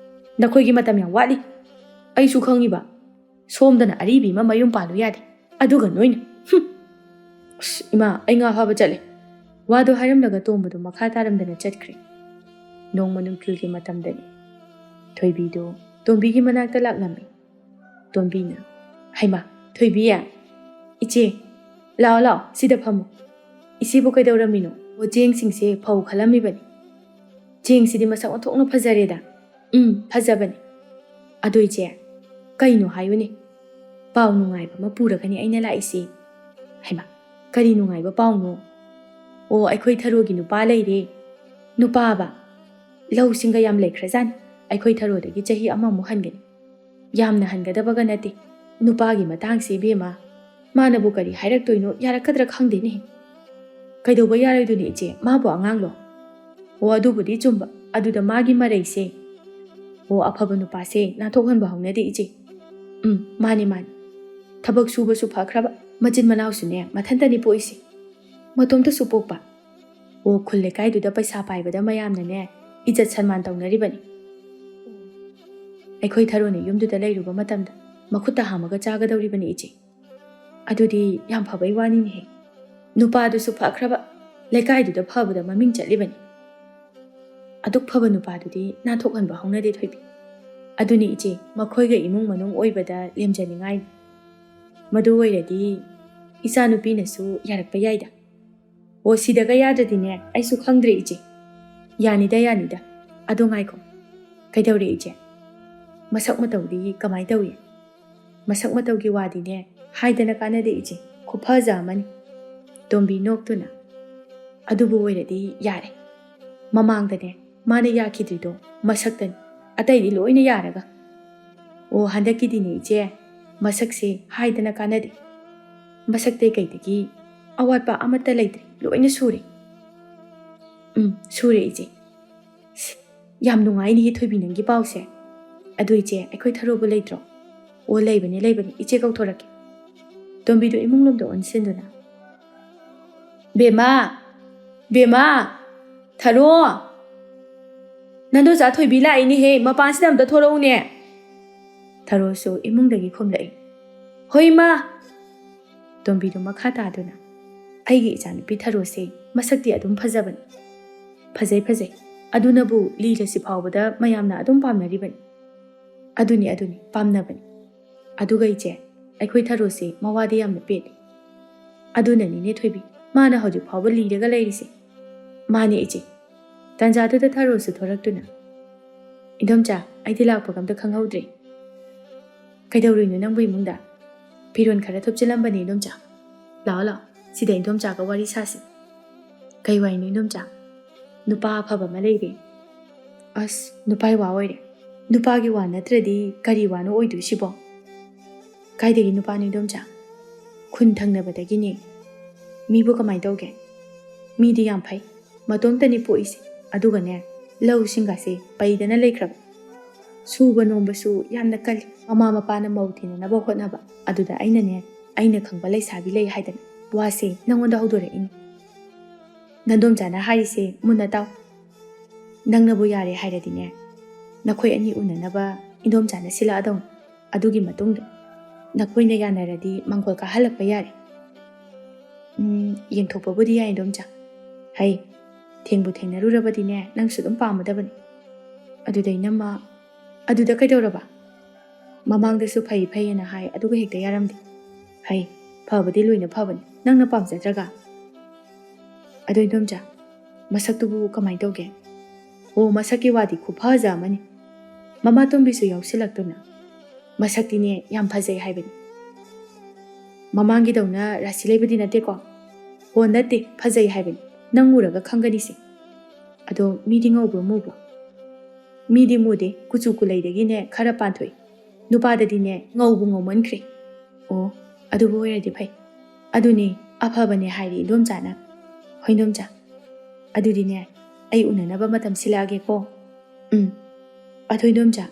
ꯅꯈꯣꯏꯒꯤ ꯃꯇꯝ ꯌꯥꯝ ꯋꯥꯠꯂꯤ꯫ ꯑꯩꯁꯨ ꯈꯪꯉꯤꯕ꯫ ꯁꯣꯝꯗꯅ ꯑꯔꯤꯕꯤ ꯑꯃ ꯃꯌꯨꯝ ꯄꯥꯜꯂꯨ ꯌꯥꯗꯦ꯫ ꯑꯗꯨꯒ ꯅꯣꯏꯅ, ꯍꯨꯝ꯫ ꯑꯁ, ꯏꯃꯥ, ꯑꯩ ꯉꯥ ꯐꯥꯕ ꯆꯠꯂꯦ꯫ ꯋꯥꯗꯣ ꯍꯥꯏꯔꯝꯂꯒ ꯇꯣꯝꯕꯗꯣ ꯃꯈꯥ ꯇꯥꯔꯝꯗꯅ ꯆꯠꯈ꯭ꯔꯦ꯫ ꯅꯣꯡꯃ ꯅꯨꯡꯊꯤꯜꯒꯤ ꯃꯇꯝꯗꯅꯤ꯫ ꯊꯣꯏꯕꯤꯗꯣ ꯇꯣꯝꯕꯤꯒꯤ ꯃꯅꯥꯛꯇ ꯂꯥꯛꯂꯝꯃꯤ꯫ ꯇꯣꯝꯕꯤꯅ, "ꯍꯩꯃꯥ, ꯊꯣꯏꯕꯤ, ꯏꯆꯦ, ꯂꯥꯛꯑꯣ, ꯂꯥꯛꯑꯣ, ꯁꯤꯗ ꯐꯝꯃꯨ꯫ ꯏꯆꯦꯕꯨ ꯀꯩꯗꯧꯔꯝꯃꯤꯅꯣ?" ꯑꯣ, ꯆꯦꯡꯁꯤꯡꯁꯦ ꯐꯧ ꯈꯜꯂꯝꯃꯤꯕꯅꯤ꯫ "ꯆꯦꯡꯁꯤꯗꯤ ꯃꯁꯛ ꯑꯣꯟꯊꯣꯛꯅ ꯐꯖꯔꯦꯗ꯫" "ꯎꯝ, ꯐꯖꯕꯅꯤ꯫ ꯑꯗꯣ ꯏꯆꯦ, ꯀꯩꯅꯣ ꯍꯥꯏꯌꯨꯅꯦ? ꯄꯥꯎ ꯅꯨꯡꯉꯥꯏꯕ ꯑꯃ ꯄꯨꯔꯒꯅꯤ ꯑꯩꯅ ꯂꯥꯛꯏꯁꯦ꯫" "ꯍꯩꯃꯥ, ꯀꯔꯤ ꯅꯨꯡꯉꯥꯏꯕ ꯄꯥꯎꯅꯣ?" "ꯑꯣ, ꯑꯩꯈꯣꯏ ꯊꯔꯣꯒꯤ ꯅꯨꯄꯥ ꯂꯩꯔꯦ꯫" "ꯅꯨꯄꯥꯕ?" "ꯂꯧꯁꯤꯡꯒ ꯌꯥꯝ ꯂꯩꯈ꯭ꯔꯖꯥꯠꯅꯤ꯫ ꯑꯩꯈꯣꯏ ꯊꯔꯣꯗꯒꯤ ꯆꯍꯤ ꯑꯃꯃꯨꯛ ꯍꯟꯒꯅꯤ꯫ ꯌꯥꯝꯅ ꯍꯟꯒꯗꯕꯒ ꯅꯠꯇꯦ꯫ ꯅꯨꯄꯥꯒꯤ ꯃꯇꯥꯡꯁꯤ ꯏꯕꯦꯝꯃ, ꯃꯥꯅꯕꯨ ꯀꯔꯤ ꯍꯥꯏꯔꯛꯇꯣꯏꯅꯣ, ꯌꯥꯔꯛꯀꯗ꯭ꯔꯥ ꯈꯪꯗꯦꯅꯦ꯫" "ꯀꯩꯗꯧꯕ ꯌꯥꯔꯣꯏꯗꯣꯏꯅꯣ ꯏꯆꯦ? ꯃꯥꯕꯨ ꯑꯉꯥꯡꯂꯣ?" "ꯑꯣ, ꯑꯗꯨꯕꯨꯗꯤ ꯆꯨꯝꯕ꯫ ꯑꯗꯨꯗ ꯃꯥꯒꯤ ꯃꯔꯩꯁꯦ꯫" "ꯑꯣ, ꯑꯐꯕ ꯅꯨꯄꯥꯁꯦ ꯅꯥꯟꯊꯣꯛꯍꯟꯕ ꯍꯧꯅꯗꯦ ꯏꯆꯦ꯫" "ꯎꯝ, ꯃꯥꯅꯤ, ꯃꯥꯅꯤ꯫ ꯊꯕꯛ ꯁꯨꯕꯁꯨ ꯐꯈ꯭ꯔꯕ, ꯃꯆꯤꯟ ꯃꯅꯥꯎꯁꯨꯅꯦ ꯃꯊꯟꯇꯅꯤ ꯄꯣꯛꯏꯁꯦ꯫ ꯃꯇꯣꯝꯇꯁꯨ ꯄꯣꯛꯄ꯫ ꯑꯣ, ꯈꯨꯜ ꯂꯩꯀꯥꯏꯗꯨꯗ ꯄꯩꯁꯥ ꯄꯥꯏꯕꯗ ꯃꯌꯥꯝꯅꯅꯦ ꯏꯖꯠ ꯁꯟꯃꯥꯟ ꯇꯧꯅꯔꯤꯕꯅꯤ꯫ ꯑꯩꯈꯣꯏ ꯊꯔꯣꯅ ꯌꯨꯝꯗꯨꯗ ꯂꯩꯔꯨꯕ ꯃꯇꯝꯗ ꯃꯈꯨꯠꯇ ꯍꯥꯝꯃꯒ ꯆꯥꯒꯗꯧꯔꯤꯕꯅꯤ ꯏꯆꯦ꯫" "ꯑꯗꯨꯗꯤ ꯌꯥꯝ ꯐꯕꯩ ꯋꯥꯅꯤꯅꯦꯍꯦ꯫ ꯅꯨꯄꯥꯗꯨꯁꯨ ꯐꯈ꯭ꯔꯕ, ꯂꯩꯀꯥꯏꯗꯨꯗ ꯐꯕꯗ ꯃꯃꯤꯡ ꯆꯠꯂꯤꯕꯅꯤ꯫ ꯑꯗꯨꯛ ꯐꯕ ꯅꯨꯄꯥꯗꯨꯗꯤ ꯅꯥꯟꯊꯣꯛꯍꯟꯕ ꯍꯧꯅꯗꯦ ꯊꯣꯏꯕꯤ꯫ ꯑꯗꯨꯅꯤ ꯏꯆꯦ, ꯃꯈꯣꯏꯒ ꯏꯃꯨꯡ ꯃꯅꯨꯡ ꯑꯣꯏꯕꯗ ꯂꯦꯝꯖꯅꯤꯡꯉꯥꯏꯅꯤ꯫ ꯃꯗꯨ ꯑꯣꯏꯔꯗꯤ ꯏꯆꯥꯅꯨꯄꯤꯅꯁꯨ ꯌꯥꯔꯛꯄ ꯌꯥꯏꯗ꯫" "ꯑꯣ, ꯁꯤꯗꯒ ꯌꯥꯗ꯭ꯔꯗꯤꯅꯦ, ꯑꯩꯁꯨ ꯈꯪꯗ꯭ꯔꯦ ꯏꯆꯦ꯫" "ꯌꯥꯅꯤꯗ, ꯌꯥꯅꯤꯗ꯫ ꯑꯗꯣ ꯉꯥꯏꯈꯣ, ꯀꯩꯗꯧꯔꯦ ꯏꯆꯦ? ꯃꯁꯛ ꯃꯇꯧꯗꯤ ꯀꯃꯥꯏ ꯇꯧꯏ?" ꯃꯁꯛ ꯃꯇꯧꯒꯤ ꯋꯥꯗꯤꯅꯦ ꯍꯥꯏꯗꯅ ꯀꯥꯟꯅꯗꯦ ꯏꯆꯦ, ꯈꯨꯐꯖ ꯑꯃꯅꯤ꯫ ꯇꯣꯝꯕꯤ ꯅꯣꯛꯇꯨꯅ, "ꯑꯗꯨꯕꯨ ꯑꯣꯏꯔꯗꯤ ꯌꯥꯔꯦ꯫ ꯃꯃꯥꯡꯗꯅꯦ ꯃꯥꯅ ꯌꯥꯈꯤꯗ꯭ꯔꯤꯗꯣ ꯃꯁꯛꯇꯅꯤ, ꯑꯇꯩꯗꯤ ꯂꯣꯏꯅ ꯌꯥꯔꯒ꯫ ꯑꯣ, ꯍꯟꯗꯛꯀꯤꯗꯤꯅꯦ ꯏꯆꯦ, ꯃꯁꯛꯁꯦ ꯍꯥꯏꯗꯅ ꯀꯥꯟꯅꯗꯦ꯫ ꯃꯁꯛꯇꯩ ꯀꯩꯗꯒꯤ ꯑꯋꯥꯠꯄ ꯑꯃꯠꯇ ꯂꯩꯇ꯭ꯔꯦ, ꯂꯣꯏꯅ ꯁꯨꯔꯦ꯫" "ꯎꯝ, ꯁꯨꯔꯦ ꯏꯆꯦ꯫" "ꯌꯥꯝ ꯅꯨꯡꯉꯥꯏꯅꯦꯍꯦ ꯊꯣꯏꯕꯤ, ꯅꯪꯒꯤ ꯄꯥꯎꯁꯦ꯫ ꯑꯗꯨ ꯏꯆꯦ, ꯑꯩꯈꯣꯏ ꯊꯔꯣꯕꯨ ꯂꯩꯇ꯭ꯔꯣ?" "ꯑꯣ, ꯂꯩꯕꯅꯤ, ꯂꯩꯕꯅꯤ, ꯏꯆꯦ ꯀꯧꯊꯣꯔꯛꯀꯦ꯫" ꯇꯣꯝꯕꯤꯗꯨ ꯏꯃꯨꯡ ꯂꯣꯝꯗ ꯑꯣꯟꯁꯤꯟꯗꯨꯅ, "ꯕꯦꯝꯃ! ꯕꯦꯝꯃ! ꯊꯔꯣ! ꯅꯟꯗꯣꯆꯥ ꯊꯣꯏꯕꯤ ꯂꯥꯛꯏꯅꯦꯍꯦ, ꯃꯄꯥꯟꯁꯤꯗ ꯑꯝꯇ ꯊꯣꯔꯛꯎꯅꯦ꯫" ꯊꯔꯣꯁꯨ ꯏꯃꯨꯡꯗꯒꯤ ꯈꯨꯝꯂꯛꯏ꯫ "ꯍꯣꯏ, ꯏꯃꯥ!" ꯇꯣꯝꯕꯤꯗꯨ ꯃꯈꯥ ꯇꯥꯗꯨꯅ, "ꯑꯩꯒꯤ ꯏꯆꯥꯅꯨꯄꯤ ꯊꯔꯣꯁꯦ ꯃꯁꯛꯇꯤ ꯑꯗꯨꯝ ꯐꯖꯕꯅꯤ꯫ ꯐꯖꯩ, ꯐꯖꯩ꯫ ꯑꯗꯨꯅꯕꯨ ꯂꯤꯂꯁꯤ ꯐꯥꯎꯕꯗ ꯃꯌꯥꯝꯅ ꯑꯗꯨꯝ ꯄꯥꯝꯅꯔꯤꯕꯅꯤ꯫" "ꯑꯗꯨꯅꯤ, ꯑꯗꯨꯅꯤ, ꯄꯥꯝꯅꯕꯅꯤ꯫ ꯑꯗꯨꯒ ꯏꯆꯦ, ꯑꯩꯈꯣꯏ ꯊꯔꯣꯁꯦ ꯃꯋꯥꯗꯤ ꯌꯥꯝꯅ ꯄꯦꯠꯂꯤ꯫ ꯑꯗꯨꯅꯅꯤꯅꯦ ꯊꯣꯏꯕꯤ, ꯃꯥꯅ ꯍꯧꯖꯤꯛ ꯐꯥꯎꯕ ꯂꯤꯔꯒ ꯂꯩꯔꯤꯁꯦ꯫" "ꯃꯥꯅꯦ ꯏꯆꯦ꯫" ꯇꯥꯟꯖꯥꯗꯨꯗ ꯊꯔꯣꯁꯨ ꯊꯣꯔꯛꯇꯨꯅ, "ꯏꯟꯗꯣꯝꯆꯥ, ꯑꯩꯗꯤ ꯂꯥꯛꯄꯒ ꯑꯝꯇ ꯈꯪꯍꯧꯗ꯭ꯔꯦ꯫ ꯀꯩꯗꯧꯔꯨꯏꯅꯣ ꯅꯪꯕꯨ ꯏꯃꯨꯡꯗ?" "ꯐꯤꯔꯣꯜ ꯈꯔ ꯊꯨꯞꯆꯤꯜꯂꯝꯕꯅꯦ ꯏꯟꯗꯣꯝꯆꯥ꯫ ꯂꯥꯛꯑꯣ, ꯂꯥꯛꯑꯣ, ꯁꯤꯗ ꯏꯟꯗꯣꯝꯆꯥꯒ ꯋꯥꯔꯤ ꯁꯥꯁꯤ꯫" "ꯀꯩ ꯋꯥꯔꯤꯅꯣ ꯏꯟꯗꯣꯝꯆꯥ?" "ꯅꯨꯄꯥ ꯑꯐꯕ ꯑꯃ ꯂꯩꯔꯦ꯫" "ꯑꯁ, ꯅꯨꯄꯥꯒꯤ ꯋꯥ ꯑꯣꯏꯔꯦ꯫ ꯅꯨꯄꯥꯒꯤ ꯋꯥ ꯅꯠꯇ꯭ꯔꯗꯤ ꯀꯔꯤ ꯋꯥꯅꯣ ꯑꯣꯏꯗꯣꯏꯁꯤꯕꯣ?" "ꯀꯥꯏꯗꯒꯤ ꯅꯨꯄꯥꯅꯣ ꯏꯟꯗꯣꯝꯆꯥ? ꯈꯨꯟ ꯊꯪꯅꯕꯗꯒꯤꯅꯦ꯫" "ꯃꯤꯕꯨ ꯀꯃꯥꯏꯅ ꯇꯧꯒꯦ?" "ꯃꯤꯗꯤ ꯌꯥꯝ ꯐꯩ꯫ ꯃꯇꯣꯝꯇꯅꯤ ꯄꯣꯛꯏꯁꯦ꯫ ꯑꯗꯨꯒꯅꯦ, ꯂꯧꯁꯤꯡꯒꯁꯦ ꯄꯩꯗꯅ ꯂꯩꯈ꯭ꯔꯕ꯫ ꯁꯨꯕ ꯅꯣꯝꯕꯁꯨ ꯌꯥꯝꯅ ꯀꯜꯂꯤ꯫ ꯃꯃꯥ ꯃꯄꯥꯅ ꯃꯧ ꯊꯤꯅꯅꯕ ꯍꯣꯠꯅꯕ꯫ ꯑꯗꯨꯗ ꯑꯩꯅꯅꯦ, ꯑꯩꯅ ꯈꯪꯕ ꯂꯩꯁꯥꯕꯤ ꯂꯩ ꯍꯥꯏꯗꯅ ꯋꯥꯁꯦ ꯅꯪꯉꯣꯟꯗ ꯍꯧꯗꯣꯔꯛꯏꯅꯤ꯫" "ꯅꯟꯗꯣꯝꯆꯥꯅ ꯍꯥꯏꯔꯤꯁꯦ ꯃꯨꯟꯅ ꯇꯥꯎ꯫ ꯅꯪꯅꯕꯨ ꯌꯥꯔꯦ ꯍꯥꯏꯔꯗꯤꯅꯦ, ꯅꯈꯣꯏ ꯑꯅꯤ ꯎꯅꯅꯕ ꯏꯟꯗꯣꯝꯆꯥꯅ ꯁꯤꯜꯂꯛꯑꯗꯧꯅꯤ꯫ ꯑꯗꯨꯒꯤ ꯃꯇꯨꯡꯗ ꯅꯈꯣꯏꯅ ꯌꯥꯅꯔꯗꯤ ꯃꯥꯡꯒꯣꯜ ꯀꯥꯍꯜꯂꯛꯄ ꯌꯥꯔꯦ꯫" "ꯎꯝ, ꯌꯦꯡꯊꯣꯛꯄꯕꯨꯗꯤ ꯌꯥꯏ ꯏꯟꯗꯣꯝꯆꯥ꯫ ꯍꯩ, ꯊꯦꯡꯕꯨ ꯊꯦꯡꯅꯔꯨꯔꯕꯗꯤꯅꯦ, ꯅꯪꯁꯨ ꯑꯗꯨꯝ ꯄꯥꯝꯃꯗꯕꯅꯤ꯫ ꯑꯗꯨꯗ ꯏꯅꯝꯃ, ꯑꯗꯨꯗ ꯀꯩꯗꯧꯔꯕ? ꯃꯃꯥꯡꯗꯁꯨ ꯐꯩ ꯐꯩꯌꯦꯅ ꯍꯥꯏ, ꯑꯗꯨꯒ ꯍꯦꯛꯇ ꯌꯥꯔꯝꯗꯦ꯫ ꯐꯩ, ꯐꯕꯗꯤ ꯂꯣꯏꯅ ꯐꯕꯅꯤ, ꯅꯪꯅ ꯄꯥꯝꯖꯗ꯭ꯔꯒ꯫ ꯑꯗꯣ ꯏꯟꯗꯣꯝꯆꯥ, ꯃꯁꯛꯇꯨꯕꯨ ꯀꯃꯥꯏꯅ ꯇꯧꯒꯦ?" "ꯑꯣ, ꯃꯁꯛꯀꯤ ꯋꯥꯗꯤ ꯈꯨꯐꯖ ꯑꯃꯅꯤ꯫" ꯃꯃꯥ ꯇꯣꯝꯕꯤꯁꯨ ꯌꯥꯎꯁꯤꯜꯂꯛꯇꯨꯅ, ꯃꯁꯛꯇꯤꯅꯦ ꯌꯥꯝ ꯐꯖꯩ ꯍꯥꯏꯕꯅꯤ꯫ ꯃꯃꯥꯡꯒꯤꯗꯧꯅ ꯔꯥꯁꯤ ꯂꯩꯕꯗꯤ ꯅꯠꯇꯦꯀꯣ꯫ ꯍꯣ, ꯅꯠꯇꯦ, ꯐꯖꯩ ꯍꯥꯏꯕꯅꯤ꯫ ꯅꯪ ꯎꯔꯒ ꯈꯪꯒꯅꯤꯁꯦ꯫ ꯑꯗꯣ ꯃꯤꯗꯤ ꯉꯧꯕ꯭ꯔꯣ ꯃꯨꯕ꯭ꯔꯣ? ꯃꯤꯗꯤ ꯃꯨꯗꯦ, ꯀꯨꯆꯨ ꯀꯨꯂꯩꯗꯒꯤꯅꯦ ꯈꯔ ꯄꯥꯟꯊꯣꯛꯏ꯫ ꯅꯨꯄꯥꯗꯗꯤꯅꯦ ꯉꯧꯕ ꯉꯧꯃꯟꯈ꯭ꯔꯦ꯫ ꯑꯣ, ꯑꯗꯨꯕꯨ ꯑꯣꯏꯔꯗꯤ ꯐꯩ꯫ ꯑꯗꯨꯅꯤ, ꯑꯐꯕꯅꯦ ꯍꯥꯏꯔꯤ ꯏꯟꯗꯣꯝꯆꯥꯅ꯫ ꯍꯣꯏ ꯏꯟꯗꯣꯝꯆꯥ, ꯑꯗꯨꯗꯤꯅꯦ ꯑꯩ ꯎꯅꯅꯕ ꯃꯇꯝ ꯁꯤꯜꯂꯛꯑꯒꯦꯀꯣ꯫ ꯎꯝ꯫ ꯑꯊꯣꯏ ꯏꯟꯗꯣꯝꯆꯥ,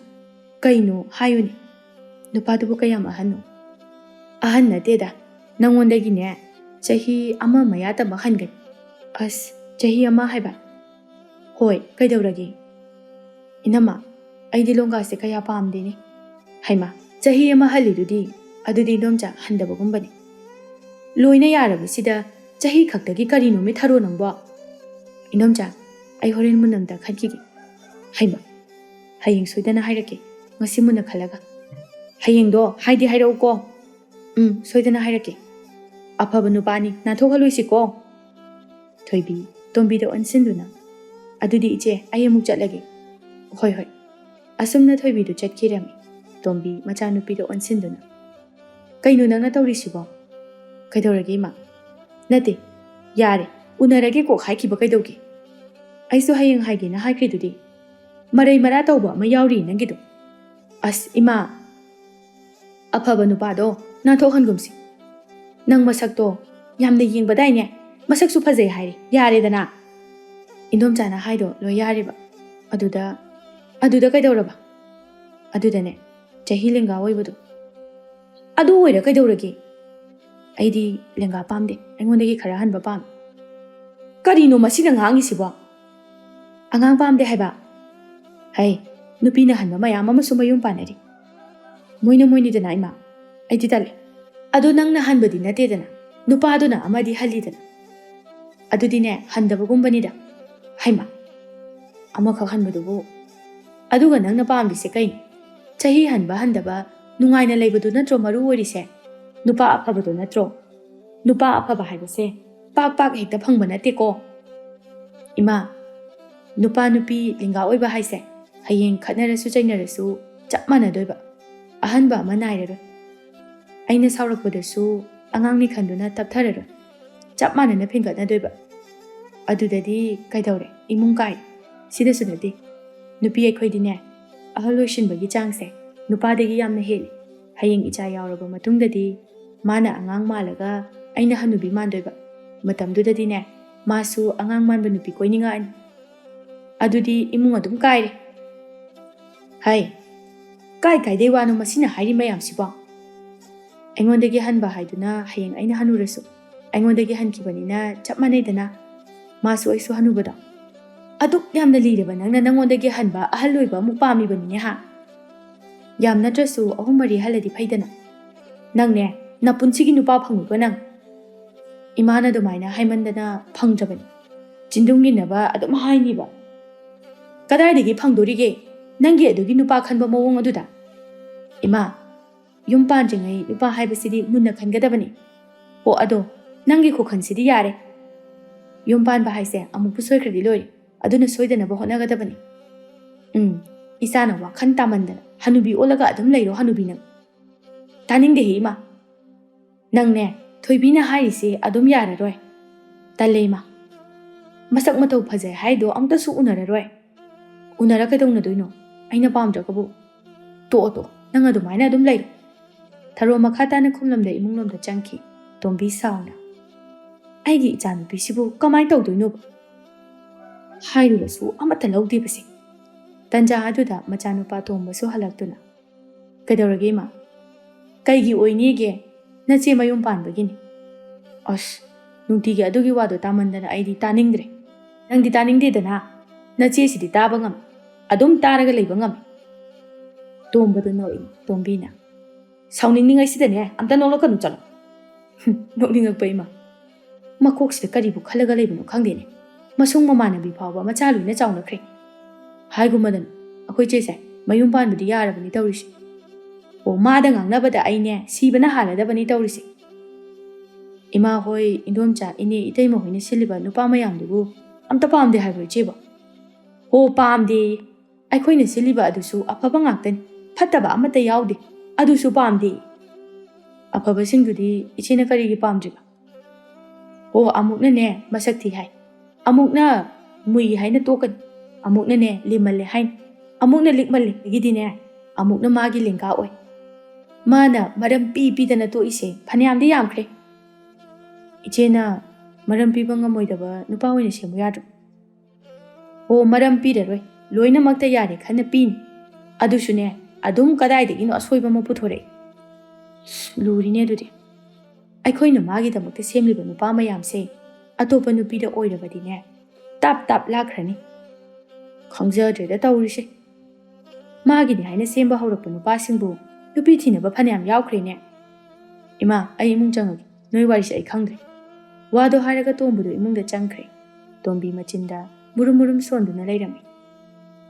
ꯀꯩꯅꯣ ꯍꯥꯏꯌꯨꯅꯦ꯫ ꯅꯨꯄꯥꯗꯨꯕꯨ ꯀꯌꯥꯝ ꯑꯍꯟꯅꯣ? ꯑꯍꯟ ꯅꯠꯇꯦꯗ, ꯅꯪꯉꯣꯟꯗꯒꯤꯅꯦ ꯆꯍꯤ ꯑꯃ ꯃꯌꯥ ꯇꯝꯕ ꯍꯟꯒꯅꯤ꯫ ꯑꯁ, ꯆꯍꯤ ꯑꯃ ꯍꯥꯏꯕ? ꯍꯣꯏ, ꯀꯩꯗꯧꯔꯒꯦ? ꯏꯅꯝꯃ, ꯑꯩꯗꯤ ꯂꯣꯡꯒꯥꯁꯦ ꯀꯌꯥ ꯄꯥꯝꯗꯦꯅꯦ꯫ ꯍꯩꯃꯥ, ꯆꯍꯤ ꯑꯃ ꯍꯜꯂꯤꯗꯨꯗꯤ, ꯑꯗꯨꯗꯤ ꯏꯟꯗꯣꯝꯆꯥ ꯍꯟꯗꯕꯒꯨꯝꯕꯅꯤ꯫ ꯂꯣꯏꯅ ꯌꯥꯔꯕꯁꯤꯗ ꯆꯍꯤ ꯈꯛꯇꯒꯤ ꯀꯔꯤꯅꯣꯃꯤ ꯊꯔꯣ ꯅꯪꯕꯣ? ꯏꯟꯗꯣꯝꯆꯥ, ꯑꯩ ꯍꯣꯔꯦꯟ ꯃꯨꯟꯅ ꯑꯝꯇ ꯈꯟꯈꯤꯒꯦ꯫ ꯍꯩꯃꯥ, ꯍꯌꯦꯡ ꯁꯣꯏꯗꯅ ꯍꯥꯏꯔꯛꯀꯦ, ꯉꯁꯤ ꯃꯨꯟꯅ ꯈꯜꯂꯒ꯫ ꯍꯌꯦꯡꯗꯣ ꯍꯥꯏꯗꯤ ꯍꯥꯏꯔꯛꯎꯀꯣ꯫ ꯎꯝ, ꯁꯣꯏꯗꯅ ꯍꯥꯏꯔꯛꯀꯦ꯫ ꯑꯐꯕ ꯅꯨꯄꯥꯅꯤ, ꯅꯥꯟꯊꯣꯛꯍꯜꯂꯣꯏꯁꯤꯀꯣ꯫ ꯊꯣꯏꯕꯤ, ꯇꯣꯝꯕꯤꯗ ꯑꯣꯟꯁꯤꯟꯗꯨꯅ, "ꯑꯗꯨꯗꯤ ꯏꯆꯦ, ꯑꯩ ꯑꯃꯨꯛ ꯆꯠꯂꯒꯦ꯫" "ꯍꯣꯏ, ꯍꯣꯏ꯫" ꯑꯁꯨꯝꯅ ꯊꯣꯏꯕꯤꯗꯨ ꯆꯠꯈꯤꯔꯝꯃꯤ꯫ ꯇꯣꯝꯕꯤ ꯃꯆꯥꯅꯨꯄꯤꯗ ꯑꯣꯟꯁꯤꯟꯗꯨꯅ, "ꯀꯩꯅꯣ ꯅꯪꯅ ꯇꯧꯔꯤꯁꯤꯕꯣ?" "ꯀꯩꯗꯧꯔꯒꯦ ꯏꯃꯥ?" "ꯅꯠꯇꯦ, ꯌꯥꯔꯦ, ꯎꯅꯔꯒꯦ ꯀꯣꯛ ꯍꯥꯏꯈꯤꯕ ꯀꯩꯗꯧꯒꯦ? ꯑꯩꯁꯨ ꯍꯌꯦꯡ ꯍꯥꯏꯒꯦꯅ ꯍꯥꯏꯈ꯭ꯔꯤꯗꯨꯗꯤ꯫ ꯃꯔꯩ ꯃꯔꯥ ꯇꯧꯕ ꯑꯃ ꯌꯥꯎꯔꯤ ꯅꯪꯒꯤꯗꯣ꯫ ꯑꯁ ꯏꯃꯥ, ꯑꯐꯕ ꯅꯨꯄꯥꯗꯣ ꯅꯥꯟꯊꯣꯛꯍꯟꯒꯨꯝꯁꯤ꯫ ꯅꯪ ꯃꯁꯛꯇꯣ ꯌꯥꯝꯅ ꯌꯦꯡꯕꯗꯥꯏꯅꯦ? ꯃꯁꯛꯁꯨ ꯐꯖꯩ ꯍꯥꯏꯔꯤ, ꯌꯥꯔꯦꯗꯅ꯫" ꯏꯟꯗꯣꯝꯆꯥꯅ ꯍꯥꯏꯗꯣ ꯂꯣꯏ ꯌꯥꯔꯦꯕ꯫ ꯑꯗꯨꯗ, ꯑꯗꯨꯗ ꯀꯩꯗꯧꯔꯕ? ꯑꯗꯨꯗꯅꯦ, ꯆꯍꯤ ꯂꯦꯡꯒꯥ ꯑꯣꯏꯕꯗꯣ꯫ "ꯑꯗꯨ ꯑꯣꯏꯔ ꯀꯩꯗꯧꯔꯒꯦ? ꯑꯩꯗꯤ ꯂꯦꯡꯒꯥ ꯄꯥꯝꯗꯦ, ꯑꯩꯉꯣꯟꯗꯒꯤ ꯈꯔ ꯍꯟꯕ ꯄꯥꯝꯃꯤ꯫" "ꯀꯔꯤꯅꯣ ꯃꯁꯤꯅ ꯉꯥꯡꯉꯤꯁꯤꯕꯣ? ꯑꯉꯥꯡ ꯄꯥꯝꯗꯦ ꯍꯥꯏꯕ? ꯍꯩ, ꯅꯨꯄꯤꯅ ꯍꯟꯕ ꯃꯌꯥꯝ ꯑꯃꯁꯨ ꯃꯌꯨꯝ ꯄꯥꯟꯅꯔꯤ꯫ ꯃꯣꯏꯅ ꯃꯣꯏꯅꯤꯗꯅ ꯏꯃꯥ, ꯑꯩꯗꯤ ꯇꯜꯂꯦ꯫" "ꯑꯗꯣ ꯅꯪꯅ ꯍꯟꯕꯗꯤ ꯅꯠꯇꯦꯗꯅ, ꯅꯨꯄꯥꯗꯨꯅ ꯑꯃꯗꯤ ꯍꯜꯂꯤꯗꯅ꯫ ꯑꯗꯨꯗꯤꯅꯦ, ꯍꯟꯗꯕꯒꯨꯝꯕꯅꯤꯗ꯫" "ꯍꯩꯃꯥ, ꯑꯃꯈꯛ ꯍꯟꯕꯗꯨꯕꯨ꯫ ꯑꯗꯨꯒ ꯅꯪꯅ ꯄꯥꯝꯃꯤꯁꯦ ꯀꯩꯅꯣ? ꯆꯍꯤ ꯍꯟꯕ ꯍꯟꯗꯕ ꯅꯨꯡꯉꯥꯏꯅ ꯂꯩꯕꯗꯨ ꯅꯠꯇ꯭ꯔꯣ ꯃꯔꯨ ꯑꯣꯏꯔꯤꯁꯦ? ꯅꯨꯄꯥ ꯑꯐꯕꯗꯣ ꯅꯠꯇ꯭ꯔꯣ? ꯅꯨꯄꯥ ꯑꯐꯕ ꯍꯥꯏꯕꯁꯦ ꯄꯥꯛ ꯄꯥꯛ ꯍꯦꯛꯇ ꯐꯪꯕ ꯅꯠꯇꯦꯀꯣ꯫" "ꯏꯃꯥ, ꯅꯨꯄꯥ ꯅꯨꯄꯤ ꯂꯤꯡꯒꯥ ꯑꯣꯏꯕ ꯍꯥꯏꯁꯦ ꯍꯌꯦꯡ ꯈꯠꯅꯔꯁꯨ ꯆꯩꯅꯔꯁꯨ ꯆꯞ ꯃꯥꯟꯅꯗꯣꯏꯕ꯫ ꯑꯍꯟꯕ ꯑꯃ ꯅꯥꯏꯔꯔꯣꯏ꯫ ꯑꯩꯅ ꯁꯥꯎꯔꯛꯄꯗꯁꯨ ꯑꯉꯥꯡꯅꯤ ꯈꯟꯗꯨꯅ ꯇꯞꯊꯔꯔꯣꯏ꯫ ꯆꯞ ꯃꯥꯟꯅꯅ ꯐꯤꯡꯒꯠꯅꯗꯣꯏꯕ꯫ ꯑꯗꯨꯗꯗꯤ ꯀꯩꯗꯧꯔꯦ? ꯏꯃꯨꯡ ꯀꯥꯏ꯫ ꯁꯤꯗꯁꯨ ꯅꯠꯇꯦ꯫ ꯅꯨꯄꯤ ꯑꯩꯈꯣꯏꯗꯤꯅꯦ, ꯑꯍꯜ ꯑꯣꯏꯁꯤꯟꯕꯒꯤ ꯆꯥꯡꯁꯦ ꯅꯨꯄꯥꯗꯒꯤ ꯌꯥꯝꯅ ꯍꯦꯜꯂꯤ꯫ ꯍꯌꯦꯡ ꯏꯆꯥ ꯌꯥꯎꯔꯕ ꯃꯇꯨꯡꯗꯗꯤ ꯃꯥꯅ ꯑꯉꯥꯡ ꯃꯥꯜꯂꯒ ꯑꯩꯅ ꯍꯅꯨꯕꯤ ꯃꯥꯟꯗꯣꯏꯕ꯫ ꯃꯇꯝꯗꯨꯗꯗꯤꯅꯦ, ꯃꯥꯁꯨ ꯑꯉꯥꯡ ꯃꯥꯟꯕ ꯅꯨꯄꯤ ꯀꯣꯏꯅꯤꯡꯉꯛꯑꯅꯤ꯫ ꯑꯗꯨꯗꯤ ꯏꯃꯨꯡ ꯑꯗꯨꯝ ꯀꯥꯏꯔꯦ꯫ ꯍꯥꯏ, ꯀꯥꯏ ꯀꯥꯏꯗꯩ ꯋꯥꯅꯣ ꯃꯁꯤꯅ ꯍꯥꯏꯔꯤ ꯃꯌꯥꯝꯁꯤꯕꯣ? ꯑꯩꯉꯣꯟꯗꯒꯤ ꯍꯟꯕ ꯍꯥꯏꯗꯨꯅ ꯍꯌꯦꯡ ꯑꯩꯅ ꯍꯅꯨꯔꯁꯨ ꯑꯩꯉꯣꯟꯗꯒꯤ ꯍꯟꯈꯤꯕꯅꯤꯅ ꯆꯞ ꯃꯥꯟꯅꯩꯗꯅ꯫ ꯃꯥꯁꯨ ꯑꯩꯁꯨ ꯍꯅꯨꯕꯗꯣ꯫ ꯑꯗꯨꯛ ꯌꯥꯝꯅ ꯂꯤꯔꯕ ꯅꯪꯅ ꯅꯪꯉꯣꯟꯗꯒꯤ ꯍꯟꯕ ꯑꯍꯜ ꯑꯣꯏꯕ ꯑꯃꯨꯛ ꯄꯥꯝꯃꯤꯕꯅꯤꯅꯦ ꯍꯥ? ꯌꯥꯝ ꯅꯠꯇ꯭ꯔꯁꯨ ꯑꯍꯨꯝ ꯃꯔꯤ ꯍꯜꯂꯗꯤ ꯐꯩꯗꯅ꯫ ꯅꯪꯅꯦ, ꯅꯄꯨꯟꯁꯤꯒꯤ ꯅꯨꯄꯥ ꯐꯪꯉꯣꯏꯀꯣ ꯅꯪ꯫ ꯏꯃꯥꯅ ꯑꯗꯨꯃꯥꯏꯅ ꯍꯥꯏꯃꯟꯗꯅ ꯐꯪꯗ꯭ꯔꯕꯅꯤ꯫ ꯆꯤꯟꯗꯨꯝꯒꯤꯅꯕ ꯑꯗꯨꯝ ꯍꯥꯏꯅꯤꯕ꯫ ꯀꯗꯥꯏꯗꯒꯤ ꯐꯪꯗꯣꯔꯤꯒꯦ? ꯅꯪꯒꯤ ꯑꯗꯨꯒꯤ ꯅꯨꯄꯥ ꯈꯟꯕ ꯃꯑꯣꯡ ꯑꯗꯨꯗ꯫ ꯏꯃꯥ, ꯌꯨꯝ ꯄꯥꯟꯗ꯭ꯔꯤꯉꯩ ꯅꯨꯄꯥ ꯍꯥꯏꯕꯁꯤꯗꯤ ꯃꯨꯟꯅ ꯈꯟꯒꯗꯕꯅꯤ꯫ ꯑꯣ ꯑꯗꯣ, ꯅꯪꯒꯤ ꯈꯨꯈꯟꯁꯤꯗꯤ ꯌꯥꯔꯦ꯫ ꯌꯨꯝ ꯄꯥꯟꯕ ꯍꯥꯏꯁꯦ ꯑꯃꯨꯛꯄꯨ ꯁꯣꯏꯈ꯭ꯔꯗꯤ ꯂꯣꯏꯔꯦ꯫ ꯑꯗꯨꯅ ꯁꯣꯏꯗꯅꯕ ꯍꯣꯠꯅꯒꯗꯕꯅꯤ꯫ ꯎꯝ, ꯏꯆꯥꯅ ꯋꯥꯈꯜ ꯇꯥꯃꯟꯗꯅ ꯍꯅꯨꯕꯤ ꯑꯣꯜꯂꯒ ꯑꯗꯨꯝ ꯂꯩꯔꯣ ꯍꯅꯨꯕꯤ ꯅꯪ꯫ ꯇꯥꯅꯤꯡꯗꯦꯍꯦ ꯏꯃꯥ꯫ ꯅꯪꯅꯦ, ꯊꯣꯏꯕꯤꯅ ꯍꯥꯏꯔꯤꯁꯦ ꯑꯗꯨꯝ ꯌꯥꯔꯔꯣꯏ꯫ ꯇꯜꯂꯦ ꯏꯃꯥ꯫ ꯃꯁꯛ ꯃꯇꯧ ꯐꯖꯩ ꯍꯥꯏꯗꯣ ꯑꯝꯇꯁꯨ ꯎꯅꯔꯔꯣꯏ꯫ ꯎꯅꯔ ꯀꯩꯗꯧꯅꯗꯣꯏꯅꯣ? ꯑꯩꯅ ꯄꯥꯝꯗ꯭ꯔꯒꯕꯨ꯫ ꯇꯣꯛꯑꯣ ꯇꯣꯛꯑꯣ, ꯅꯪ ꯑꯗꯨꯃꯥꯏꯅ ꯑꯗꯨꯝ ꯂꯩꯔꯣ꯫ ꯊꯔꯣ ꯃꯈꯥ ꯇꯥꯅ ꯈꯨꯝꯂꯝꯗ ꯏꯃꯨꯡ ꯂꯣꯝꯗ ꯆꯪꯈꯤ ꯇꯣꯝꯕꯤ ꯁꯥꯎꯅ꯫ ꯑꯩꯒꯤ ꯏꯆꯥꯅꯨꯄꯤꯁꯤꯕꯨ ꯀꯃꯥꯏꯅ ꯇꯧꯗꯣꯏꯅꯣꯕ? ꯍꯥꯏꯔꯨꯔꯁꯨ ꯑꯃꯠꯇ ꯂꯧꯗꯦꯕꯁꯦ꯫ ꯇꯟꯖꯥ ꯑꯗꯨꯗ ꯃꯆꯥꯅꯨꯄꯥ ꯇꯣꯝꯕꯁꯨ ꯍꯜꯂꯛꯇꯨꯅ, ꯀꯩꯗꯧꯔꯒꯦ ꯏꯃꯥ? ꯀꯩꯒꯤ ꯑꯣꯏꯅꯤꯒꯦ? ꯅꯆꯦ ꯃꯌꯨꯝ ꯄꯥꯟꯕꯒꯤꯅꯤ꯫ ꯑꯁ, ꯅꯨꯡꯇꯤꯒꯤ ꯑꯗꯨꯒꯤ ꯋꯥꯗꯣ ꯇꯥꯃꯟꯗꯅ ꯑꯩꯗꯤ ꯇꯥꯅꯤꯡꯗ꯭ꯔꯦ꯫ ꯅꯪꯗꯤ ꯇꯥꯅꯤꯡꯗꯦꯗꯅ? ꯅꯆꯦꯁꯤꯗꯤ ꯇꯥꯕ ꯉꯝꯃꯤ꯫ ꯑꯗꯨꯝ ꯇꯥꯔꯒ ꯂꯩꯕ ꯉꯝꯃꯤ꯫ ꯇꯣꯝꯕꯗ ꯅꯣꯛꯏ ꯇꯣꯝꯕꯤꯅ꯫ ꯁꯥꯎꯅꯤꯡꯅꯤꯡꯉꯩꯁꯤꯗꯅꯦ, ꯑꯝꯇ ꯅꯣꯛꯂꯛꯀꯅꯨ ꯆꯠꯂꯣ꯫ ꯍꯨꯝ, ꯅꯣꯛꯅꯤꯡꯉꯛꯄ ꯏꯃꯥ꯫ ꯃꯀꯣꯛꯁꯤꯗ ꯀꯔꯤꯕꯨ ꯈꯜꯂꯒ ꯂꯩꯕꯅꯣ ꯈꯪꯗꯦꯅꯦ꯫ ꯃꯁꯨꯡ ꯃꯃꯥꯟꯅꯕꯤ ꯐꯥꯎꯕ ꯃꯆꯥ ꯂꯣꯏꯅ ꯆꯥꯎꯅꯈ꯭ꯔꯦ꯫ ꯍꯥꯏꯒꯨꯝꯕꯗꯅ, ꯑꯩꯈꯣꯏ ꯆꯦꯁꯦ ꯃꯌꯨꯝ ꯄꯥꯟꯕꯗꯤ ꯌꯥꯔꯕꯅꯤ ꯇꯧꯔꯤꯁꯦ꯫ ꯑꯣ, ꯃꯥꯗ ꯉꯥꯡꯅꯕꯗ ꯑꯩꯅꯦ ꯁꯤꯕꯅ ꯍꯥꯜꯂꯗꯕꯅꯤ ꯇꯧꯔꯤꯁꯦ꯫ ꯏꯃꯥ ꯍꯣꯏ, ꯏꯟꯗꯣꯝꯆꯥ, ꯏꯅꯦ, ꯏꯇꯩꯃ ꯍꯣꯏꯅ ꯁꯤꯜꯂꯤꯕ ꯅꯨꯄꯥ ꯃꯌꯥꯝꯗꯨꯕꯨ ꯑꯝꯇ ꯄꯥꯝꯗꯦ ꯍꯥꯏꯕ꯭ꯔꯣ ꯏꯆꯦꯕꯣ? ꯍꯣ, ꯄꯥꯝꯗꯦ꯫ ꯑꯩꯈꯣꯏꯅ ꯁꯤꯜꯂꯤꯕ ꯑꯗꯨꯁꯨ ꯑꯐꯕ ꯉꯥꯛꯇꯅꯤ, ꯐꯠꯇꯕ ꯑꯃꯠꯇ ꯌꯥꯎꯗꯦ꯫ ꯑꯗꯨꯁꯨ ꯄꯥꯝꯗꯦ꯫ ꯑꯐꯕꯁꯤꯡꯗꯨꯗꯤ ꯏꯆꯦꯅ ꯀꯔꯤꯒꯤ ꯄꯥꯝꯗ꯭ꯔꯤꯕ? ꯑꯣ, ꯑꯃꯨꯛꯅꯅꯦ ꯃꯁꯛ ꯊꯤ ꯍꯥꯏ, ꯑꯃꯨꯛꯅ ꯃꯨꯏ ꯍꯥꯏꯅ ꯇꯣꯛꯀꯅꯤ, ꯑꯃꯨꯛꯅꯅꯦ ꯂꯤꯃꯜꯂꯦ ꯍꯥꯏꯅꯤ, ꯑꯃꯨꯛꯅ ꯂꯤꯛꯃꯜꯂꯦ꯫ ꯑꯗꯒꯤꯗꯤꯅꯦ ꯑꯃꯨꯛꯅ ꯃꯥꯒꯤ ꯂꯦꯡꯒꯥ ꯑꯣꯏ꯫ ꯃꯥꯅ ꯃꯔꯝ ꯄꯤ ꯄꯤꯗꯅ ꯇꯣꯛꯏꯁꯦ ꯐꯅꯌꯥꯝꯗꯤ ꯌꯥꯝꯈ꯭ꯔꯦ꯫ ꯏꯆꯦꯅ ꯃꯔꯝ ꯄꯤꯕ ꯉꯝꯃꯣꯏꯗꯕ ꯅꯨꯄꯥ ꯑꯣꯏꯅ ꯁꯦꯝꯃꯨ ꯌꯥꯗ꯭ꯔꯣ? ꯑꯣ, ꯃꯔꯝ ꯄꯤꯔꯔꯣꯏ, ꯂꯣꯏꯅꯃꯛꯇ ꯌꯥꯔꯦ ꯈꯟꯅ ꯄꯤꯅꯤ꯫ ꯑꯗꯨꯁꯨꯅꯦ ꯑꯗꯨꯝ ꯀꯗꯥꯏꯗꯒꯤꯅꯣ ꯑꯁꯣꯏꯕ ꯑꯃ ꯄꯨꯊꯣꯔꯛꯏ꯫ ꯂꯨꯔꯤꯅꯦ ꯑꯗꯨꯗꯤ꯫ ꯑꯩꯈꯣꯏꯅ ꯃꯥꯒꯤꯗꯃꯛꯇ ꯁꯦꯝꯂꯤꯕ ꯅꯨꯄꯥ ꯃꯌꯥꯝꯁꯦ ꯑꯇꯣꯞꯄ ꯅꯨꯄꯤꯗ ꯑꯣꯏꯔꯕꯗꯤꯅꯦ ꯇꯥꯞ ꯇꯥꯞ ꯂꯥꯛꯈ꯭ꯔꯅꯤ꯫ ꯈꯪꯖꯗ꯭ꯔꯦꯗ ꯇꯧꯔꯤꯁꯦ꯫ ꯃꯥꯒꯤꯅꯤ ꯍꯥꯏꯅ ꯁꯦꯝꯕ ꯍꯧꯔꯛꯄ ꯅꯨꯄꯥꯁꯤꯡꯕꯨ ꯅꯨꯄꯤ ꯊꯤꯅꯕ ꯐꯅꯌꯥꯝ ꯌꯥꯎꯈ꯭ꯔꯦꯅꯦ꯫ ꯏꯃꯥ, ꯑꯩ ꯏꯃꯨꯡ ꯆꯪꯉꯒꯦ, ꯅꯣꯏ ꯋꯥꯔꯤꯁꯦ ꯑꯩ ꯈꯪꯗ꯭ꯔꯦ꯫ ꯋꯥꯗꯣ ꯍꯥꯏꯔꯒ ꯇꯣꯝꯕꯗꯨ ꯏꯃꯨꯡꯗ ꯆꯪꯈ꯭ꯔꯦ꯫ ꯇꯣꯝꯕꯤ ꯃꯆꯤꯟꯗ ꯃꯨꯔꯨꯝ ꯃꯨꯔꯨꯝ ꯁꯣꯟꯗꯨꯅ ꯂꯩꯔꯝꯃꯤ꯫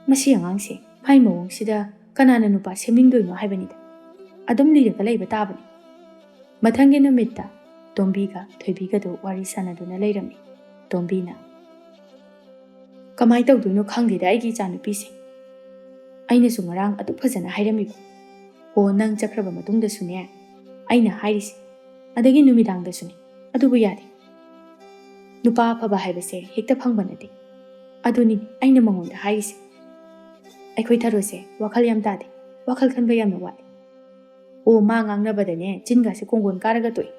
ꯃꯁꯤ ꯑꯉꯥꯡꯁꯦ ꯃꯥꯏ ꯃꯑꯣꯡꯁꯤꯗ ꯀꯅꯥꯅ ꯅꯨꯄꯥ ꯁꯦꯝꯅꯤꯡꯗꯣꯏꯅꯣ ꯍꯥꯏꯕꯅꯤꯗ꯫ ꯑꯗꯨꯝ ꯂꯤꯔꯒ ꯂꯩꯕ ꯇꯥꯕꯅꯤ꯫ ꯃꯊꯪꯒꯤ ꯅꯨꯃꯤꯠꯇ ꯇꯣꯝꯕꯤꯒ ꯊꯣꯏꯕꯤꯒꯗꯨ ꯋꯥꯔꯤ ꯁꯥꯟꯅꯗꯨꯅ ꯂꯩꯔꯝꯃꯤ꯫ ꯇꯣꯝꯕꯤꯅ, "ꯀꯃꯥꯏ ꯇꯧꯗꯣꯏꯅꯣ ꯈꯪꯗꯦꯗ ꯑꯩꯒꯤ ꯏꯆꯥꯅꯨꯄꯤꯁꯦ꯫ ꯑꯩꯅꯁꯨ ꯉꯔꯥꯡ ꯑꯗꯨꯛ ꯐꯖꯅ ꯍꯥꯏꯔꯝꯃꯤꯕ꯫ ꯑꯣ, ꯅꯪ ꯆꯠꯈ꯭ꯔꯕ ꯃꯇꯨꯡꯗꯁꯨꯅꯦ ꯑꯩꯅ ꯍꯥꯏꯔꯤꯁꯦ, ꯑꯗꯒꯤ ꯅꯨꯃꯤꯗꯥꯡꯗꯁꯨꯅꯦ, ꯑꯗꯨꯕꯨ ꯌꯥꯗꯦ꯫ ꯅꯨꯄꯥ ꯑꯐꯕ ꯍꯥꯏꯕꯁꯦ ꯍꯦꯛꯇ ꯐꯪꯕ ꯅꯠꯇꯦ꯫ ꯑꯗꯨꯅꯤ ꯑꯩꯅ ꯃꯉꯣꯟꯗ ꯍꯥꯏꯔꯤꯁꯦ꯫ ꯑꯩꯈꯣꯏ ꯊꯔꯣꯁꯦ ꯋꯥꯈꯜ ꯌꯥꯝ ꯇꯥꯗꯦ, ꯋꯥꯈꯜ ꯈꯟꯕ ꯌꯥꯝꯅ ꯋꯥꯠꯂꯤ꯫ ꯑꯣ, ꯃꯥ ꯉꯥꯡꯅꯕꯗꯅꯦ ꯆꯤꯟꯒꯥꯁꯦ ꯀꯣꯡꯒꯣꯟ ꯀꯥꯔꯒ ꯇꯣꯛꯏ꯫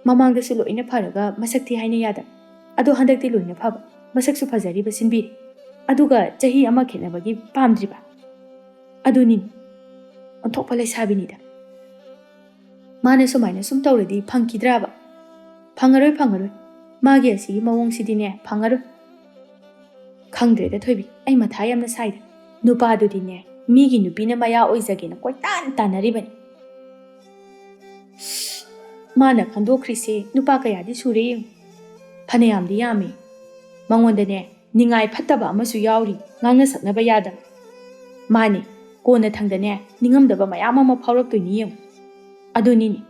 ꯃꯃꯥꯡꯗꯁꯨ ꯂꯣꯏꯅ ꯐꯔꯒ ꯃꯁꯛ ꯊꯤ ꯍꯥꯏꯅ ꯌꯥꯗꯕ꯫ ꯑꯗꯣ ꯍꯟꯗꯛꯇꯤ ꯂꯣꯏꯅ ꯐꯕ, ꯃꯁꯛꯁꯨ ꯐꯖꯔꯤꯕ ꯁꯤꯟꯕꯤꯔꯤ꯫ ꯑꯗꯨꯒ ꯆꯍꯤ ꯑꯃ ꯈꯦꯠꯅꯕꯒꯤ ꯄꯥꯝꯗ꯭ꯔꯤꯕ? ꯑꯗꯨꯅꯤ, ꯑꯣꯟꯊꯣꯛꯄ ꯂꯩꯁꯥꯕꯤꯅꯤꯗ꯫ ꯃꯥꯅ ꯁꯨꯃꯥꯏꯅ ꯁꯨꯝ ꯇꯧꯔꯗꯤ ꯐꯪꯈꯤꯗ꯭ꯔꯕ? ꯐꯪꯉꯔꯣꯏ, ꯐꯪꯉꯔꯣꯏ꯫ ꯃꯥꯒꯤ ꯑꯁꯤꯒꯤ ꯃꯑꯣꯡꯁꯤꯗꯤꯅꯦ ꯐꯪꯉꯔꯣꯏ꯫ ꯈꯪꯗ꯭ꯔꯦꯗ ꯊꯣꯏꯕꯤ, ꯑꯩ ꯃꯊꯥ ꯌꯥꯝꯅ ꯁꯥꯏꯗ꯫ ꯅꯨꯄꯥꯗꯨꯗꯤꯅꯦ ꯃꯤꯒꯤ ꯅꯨꯄꯤꯅ ꯃꯌꯥ ꯑꯣꯏꯖꯒꯦꯅ ꯀꯣꯏꯇꯥꯟ ꯇꯥꯟꯅꯔꯤꯕꯅꯤ꯫ ꯃꯥꯅ ꯈꯟꯗꯣꯛꯈ꯭ꯔꯤꯁꯦ ꯅꯨꯄꯥ ꯀꯌꯥꯗꯤ ꯁꯨꯔꯦ ꯌꯦꯡꯉꯨ꯫ ꯐꯅꯌꯥꯝꯗꯤ ꯌꯥꯝꯃꯤ꯫ ꯃꯉꯣꯟꯗꯅꯦ ꯅꯤꯡꯉꯥꯏ ꯐꯠꯇꯕ ꯑꯃꯁꯨ ꯌꯥꯎꯔꯤ, ꯉꯥꯡꯅ ꯁꯛꯅꯕ ꯌꯥꯗꯕ꯫ ꯃꯥꯅꯤ, ꯀꯣꯟꯅ ꯊꯪꯗꯅꯦ ꯅꯤꯡꯉꯝꯗꯕ ꯃꯌꯥꯝ ꯑꯃ ꯐꯥꯎꯔꯛꯇꯣꯏꯅꯤ ꯌꯦꯡꯉꯨ꯫ ꯑꯗꯨꯅꯤꯅꯦ,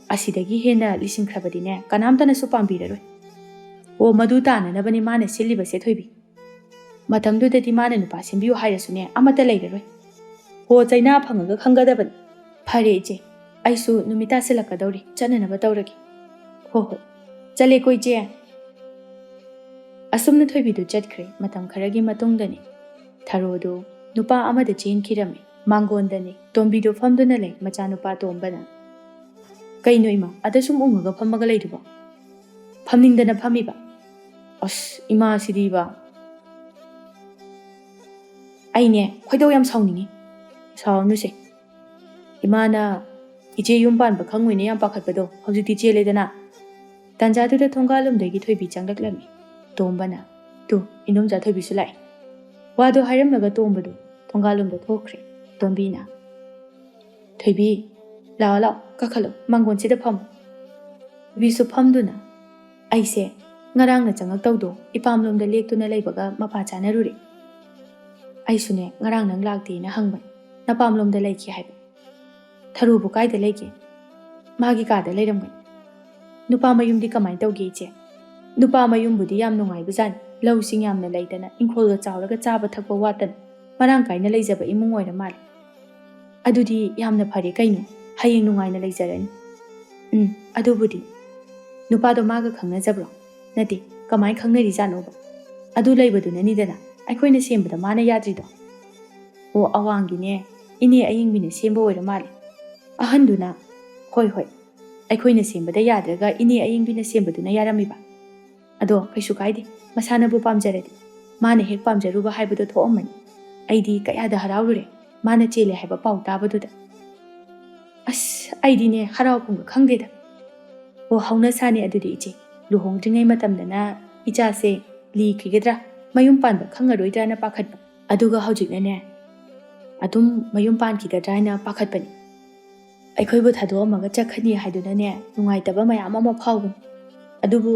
ꯑꯁꯤꯗꯒꯤ ꯍꯦꯟꯅ ꯂꯤꯁꯤꯟꯈ꯭ꯔꯕꯗꯤꯅꯦ ꯀꯅꯥꯝꯇꯅꯁꯨ ꯄꯥꯝꯕꯤꯔꯔꯣꯏ꯫ ꯑꯣ, ꯃꯗꯨ ꯇꯥꯅꯅꯕꯅꯦ ꯃꯥꯅ ꯁꯤꯜꯂꯤꯕꯁꯦ ꯊꯣꯏꯕꯤ꯫ ꯃꯇꯝꯗꯨꯗꯗꯤ ꯃꯥꯅ ꯅꯨꯄꯥ ꯁꯦꯝꯕꯤꯌꯨ ꯍꯥꯏꯔꯁꯨꯅꯦ ꯑꯃꯠꯇ ꯂꯩꯔꯔꯣꯏ꯫ ꯍꯣ, ꯆꯩꯅꯥ ꯐꯪꯉꯒ ꯈꯪꯒꯗꯕꯅꯤ꯫ ꯐꯔꯦ ꯏꯆꯦ, ꯑꯩꯁꯨ ꯅꯨꯃꯤꯠ ꯇꯥꯁꯤꯜꯂꯛꯀꯗꯧꯔꯦ, ꯆꯠꯅꯅꯕ ꯇꯧꯔꯒꯦ꯫ ꯍꯣ ꯍꯣꯏ, ꯆꯠꯂꯦꯀꯣ ꯏꯆꯦ꯫ ꯑꯁꯨꯝꯅ ꯊꯣꯏꯕꯤꯗꯨ ꯆꯠꯈ꯭ꯔꯦ꯫ ꯃꯇꯝ ꯈꯔꯒꯤ ꯃꯇꯨꯡꯗꯅꯤ ꯊꯔꯣꯗꯨ ꯅꯨꯄꯥ ꯑꯃꯗ ꯆꯦꯟꯈꯤꯔꯝꯃꯤ꯫ ꯃꯥꯡꯒꯣꯟꯗꯅꯤ ꯇꯣꯝꯕꯤꯗꯨ ꯐꯝꯗꯨꯅ ꯂꯩ, ꯃꯆꯥꯅꯨꯄꯥ ꯇꯣꯝꯕꯅ꯫ "ꯀꯩꯅꯣ ꯏꯃꯥ, ꯑꯗ ꯁꯨꯝ ꯎꯪꯉꯒ ꯐꯝꯃꯒ ꯂꯩꯗꯨꯕꯣ?" "ꯐꯝꯅꯤꯡꯗꯅ ꯐꯝꯃꯤꯕ꯫" "ꯑꯁ, ꯏꯃꯥꯁꯤꯗꯤꯕ꯫" "ꯑꯩꯅꯦ ꯈꯣꯏꯗꯧ ꯌꯥꯝ ꯁꯥꯎꯅꯤꯡꯉꯤ꯫" "ꯁꯥꯎꯔꯅꯨꯁꯦ꯫ ꯏꯃꯥꯅ ꯏꯆꯦ ꯌꯨꯝ ꯄꯥꯟꯕ ꯈꯪꯉꯣꯏꯅ ꯌꯥꯝ ꯄꯥꯈꯠꯄꯗꯣ ꯍꯧꯖꯤꯛꯇꯤ ꯆꯦꯜꯂꯦꯗꯅ꯫" ꯇꯥꯟꯖꯥꯗꯨꯗ ꯊꯣꯡꯒꯥꯜꯂꯣꯝꯗꯒꯤ ꯊꯣꯏꯕꯤ ꯆꯪꯂꯛꯂꯝꯃꯤ꯫ ꯇꯣꯝꯕꯅ, "ꯇꯨ, ꯏꯅꯣꯝꯆꯥ ꯊꯣꯏꯕꯤꯁꯨ ꯂꯥꯛꯑꯦ꯫" ꯋꯥꯗꯣ ꯍꯥꯏꯔꯝꯂꯒ ꯇꯣꯝꯕꯗꯨ ꯊꯣꯡꯒꯥꯜꯂꯣꯝꯗ ꯊꯣꯛꯈ꯭ꯔꯦ꯫ ꯇꯣꯝꯕꯤꯅ, "ꯊꯣꯏꯕꯤ, ꯂꯥꯛꯑꯣ ꯂꯥꯛꯑꯣ, ꯀꯥꯈꯠꯂꯣ, ꯃꯥꯡꯒꯣꯟꯁꯤꯗ ꯐꯝꯃꯣ꯫" ꯊꯣꯏꯕꯤꯁꯨ ꯐꯝꯗꯨꯅ, "ꯑꯩꯁꯦ ꯉꯔꯥꯡꯅ ꯆꯪꯉꯛꯇꯧꯗꯣ ꯏꯄꯥꯝꯂꯣꯝꯗ ꯂꯦꯛꯇꯨꯅ ꯂꯩꯕꯒ ꯃꯄꯥ ꯆꯥꯅꯔꯨꯔꯦ꯫ ꯑꯩꯁꯨꯅꯦ ꯉꯔꯥꯡ ꯅꯪ ꯂꯥꯛꯇꯦꯅ ꯍꯪꯕꯅꯤ, ꯅꯄꯥꯝꯂꯣꯝꯗ ꯂꯩꯈꯤ ꯍꯥꯏꯕ꯫" "ꯊꯔꯣꯕꯨ ꯀꯥꯏꯗ ꯂꯩꯒꯦ?" "ꯃꯥꯒꯤ ꯀꯥꯗ ꯂꯩꯔꯝꯒꯅꯤ꯫" "ꯅꯨꯄꯥ ꯃꯌꯨꯝꯗꯤ ꯀꯃꯥꯏꯅ ꯇꯧꯒꯦ ꯏꯆꯦ?" "ꯅꯨꯄꯥ ꯃꯌꯨꯝꯕꯨꯗꯤ ꯌꯥꯝ ꯅꯨꯡꯉꯥꯏꯕꯖꯥꯠꯅꯤ, ꯂꯧꯁꯤꯡ ꯌꯥꯝꯅ ꯂꯩꯗꯅ, ꯏꯪꯈꯣꯜꯒ ꯆꯥꯎꯔꯒ ꯆꯥꯕ ꯊꯛꯄ ꯋꯥꯠꯇꯅ ꯃꯔꯥꯡ ꯀꯥꯏꯅ ꯂꯩꯖꯕ ꯏꯃꯨꯡ ꯑꯣꯏꯔ ꯃꯥꯜꯂꯦ꯫" "ꯑꯗꯨꯗꯤ ꯌꯥꯝꯅ ꯐꯔꯦ ꯀꯩꯅꯣ, ꯍꯌꯦꯡ ꯅꯨꯡꯉꯥꯏꯅ ꯂꯩꯖꯔꯅꯤ꯫" "ꯎꯝ, ꯑꯗꯨꯕꯨꯗꯤ꯫" "ꯅꯨꯄꯥꯗꯣ ꯃꯥꯒ ꯈꯪꯅꯖꯕ꯭ꯔꯣ?" "ꯅꯠꯇꯦ, ꯀꯃꯥꯏꯅ ꯈꯪꯅꯔꯤꯖꯥꯠꯅꯣꯕ?" "ꯑꯗꯨ ꯂꯩꯕꯗꯨꯅꯅꯤꯗꯅ ꯑꯩꯈꯣꯏꯅ ꯁꯦꯝꯕꯗ ꯃꯥꯅ ꯌꯥꯗ꯭ꯔꯤꯗꯣ꯫" "ꯑꯣ, ꯑꯋꯥꯡꯒꯤꯅꯦ, ꯏꯅꯦ ꯑꯌꯤꯡꯕꯤꯅ ꯁꯦꯝꯕ ꯑꯣꯏꯔ ꯃꯥꯜꯂꯦ꯫" ꯑꯍꯟꯗꯨꯅ, "ꯍꯣꯏ ꯍꯣꯏ, ꯑꯩꯈꯣꯏꯅ ꯁꯦꯝꯕꯗ ꯌꯥꯗ꯭ꯔꯒ ꯏꯅꯦ ꯑꯌꯤꯡꯕꯤꯅ ꯁꯦꯝꯕꯗꯨꯅ ꯌꯥꯔꯝꯃꯤꯕ꯫ ꯑꯗꯣ ꯀꯩꯁꯨ ꯀꯥꯏꯗꯦ, ꯃꯁꯥꯅꯕꯨ ꯄꯥꯝꯖꯔꯗꯤ꯫ ꯃꯥꯅ ꯍꯦꯛ ꯄꯥꯝꯖꯔꯨꯕ ꯍꯥꯏꯕꯗꯣ ꯊꯣꯛꯑꯝꯃꯅꯤ꯫ ꯑꯩꯗꯤ ꯀꯌꯥꯗ ꯍꯔꯥꯎꯔꯨꯔꯦ ꯃꯥꯅ ꯆꯦꯜꯂꯦ ꯍꯥꯏꯕ ꯄꯥꯎ ꯇꯥꯕꯗꯨꯗ꯫ ꯑꯁ, ꯑꯩꯗꯤꯅꯦ ꯍꯔꯥꯎꯐꯝꯒ ꯈꯪꯗꯦꯗ꯫ ꯑꯣ, ꯍꯧꯅ ꯁꯥꯅꯤ ꯑꯗꯨꯗꯤ ꯏꯆꯦ, ꯂꯨꯍꯣꯡꯗ꯭ꯔꯤꯉꯩ ꯃꯇꯝꯗꯅ ꯏꯆꯥꯁꯦ ꯂꯤꯈꯤꯒꯗ꯭ꯔꯥ, ꯃꯌꯨꯝ ꯄꯥꯟꯕ ꯈꯪꯉꯔꯣꯏꯗ꯭ꯔꯥꯅ ꯄꯥꯈꯠꯄ, ꯑꯗꯨꯒ ꯍꯧꯖꯤꯛꯅꯅꯦ ꯑꯗꯨꯝ ꯃꯌꯨꯝ ꯄꯥꯟꯈꯤꯒꯗ꯭ꯔꯥ ꯍꯥꯏꯅ ꯄꯥꯈꯠꯄꯅꯤ꯫ ꯑꯩꯈꯣꯏꯕꯨ ꯊꯥꯗꯣꯛꯑꯝꯃꯒ ꯆꯠꯈ꯭ꯔꯅꯤ ꯍꯥꯏꯗꯨꯅꯅꯦ ꯅꯨꯡꯉꯥꯏꯇꯕ ꯃꯌꯥꯝ ꯑꯃ ꯐꯥꯎꯕꯅꯤ꯫ ꯑꯗꯨꯕꯨ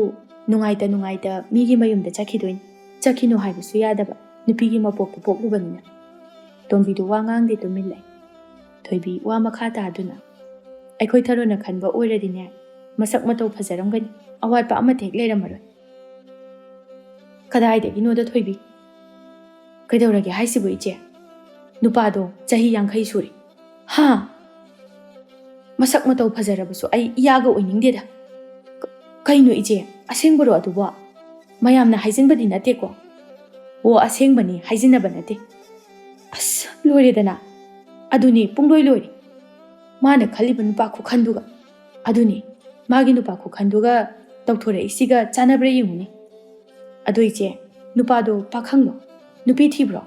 ꯅꯨꯡꯉꯥꯏꯇ ꯅꯨꯡꯉꯥꯏꯇ ꯃꯤꯒꯤ ꯃꯌꯨꯝꯗ ꯆꯠꯈꯤꯗꯣꯏꯅꯤ꯫ ꯆꯠꯈꯤꯅꯨ ꯍꯥꯏꯕꯁꯨ ꯌꯥꯗꯕ, ꯅꯨꯄꯤꯒꯤ ꯃꯄꯣꯛꯇ ꯄꯣꯛꯂꯨꯕꯅꯤꯅ꯫" ꯇꯣꯝꯕꯤꯗꯨ ꯋꯥ ꯉꯥꯡꯗꯦ, ꯇꯨꯃꯤꯟ ꯂꯩ꯫ ꯊꯣꯏꯕꯤ ꯋꯥ ꯃꯈꯥ ꯇꯥꯗꯨꯅ, "ꯑꯩꯈꯣꯏ ꯊꯔꯣꯅ ꯈꯟꯕ ꯑꯣꯏꯔꯗꯤꯅꯦ ꯃꯁꯛ ꯃꯇꯧ ꯐꯖꯔꯝꯒꯅꯤ, ꯑꯋꯥꯠꯄ ꯑꯃꯠꯇ ꯍꯦꯛ ꯂꯩꯔꯝꯃꯔꯣꯏ꯫" "ꯀꯗꯥꯏꯗꯒꯤꯅꯣꯗ ꯊꯣꯏꯕꯤ? ꯀꯩꯗꯧꯔꯒꯦ ꯍꯥꯏꯁꯤꯕꯨ ꯏꯆꯦ?" ꯅꯨꯄꯥꯗꯣ ꯆꯍꯤ ꯌꯥꯡꯈꯩ ꯁꯨꯔꯦ꯫ ꯍꯥ? ꯃꯁꯛ ꯃꯇꯧ ꯐꯖꯔꯕꯁꯨ ꯑꯩ ꯏꯌꯥꯒ ꯑꯣꯏꯅꯤꯡꯗꯦꯗ꯫ ꯀ-, ꯀꯩꯅꯣ ꯏꯆꯦ, ꯑꯁꯦꯡꯕꯔꯣ ꯑꯗꯨꯕꯣ? ꯃꯌꯥꯝꯅ ꯍꯥꯏꯖꯤꯟꯕꯗꯤ ꯅꯠꯇꯦꯀꯣ? ꯑꯣ, ꯑꯁꯦꯡꯕꯅꯤ, ꯍꯥꯏꯖꯤꯟꯅꯕ ꯅꯠꯇꯦ꯫ ꯑꯁ, ꯂꯣꯏꯔꯦꯗꯅ꯫ ꯑꯗꯨꯅꯤ, ꯄꯨꯡꯂꯣꯏ ꯂꯣꯏꯔꯦ꯫ ꯃꯥꯅ ꯈꯜꯂꯤꯕ ꯅꯨꯄꯥ ꯈꯨꯈꯟꯗꯨꯒ꯫ ꯑꯗꯨꯅꯤ, ꯃꯥꯒꯤ ꯅꯨꯄꯥ ꯈꯨꯈꯟꯗꯨꯒ ꯇꯧꯊꯣꯔꯛꯏꯁꯤꯒ ꯆꯥꯟꯅꯕ꯭ꯔꯥ ꯌꯦꯡꯉꯨꯅꯦ꯫ ꯑꯗꯣ ꯏꯆꯦ, ꯅꯨꯄꯥꯗꯣ ꯄꯥꯈꯪꯂꯣ? ꯅꯨꯄꯤ ꯊꯤꯕ꯭ꯔꯣ?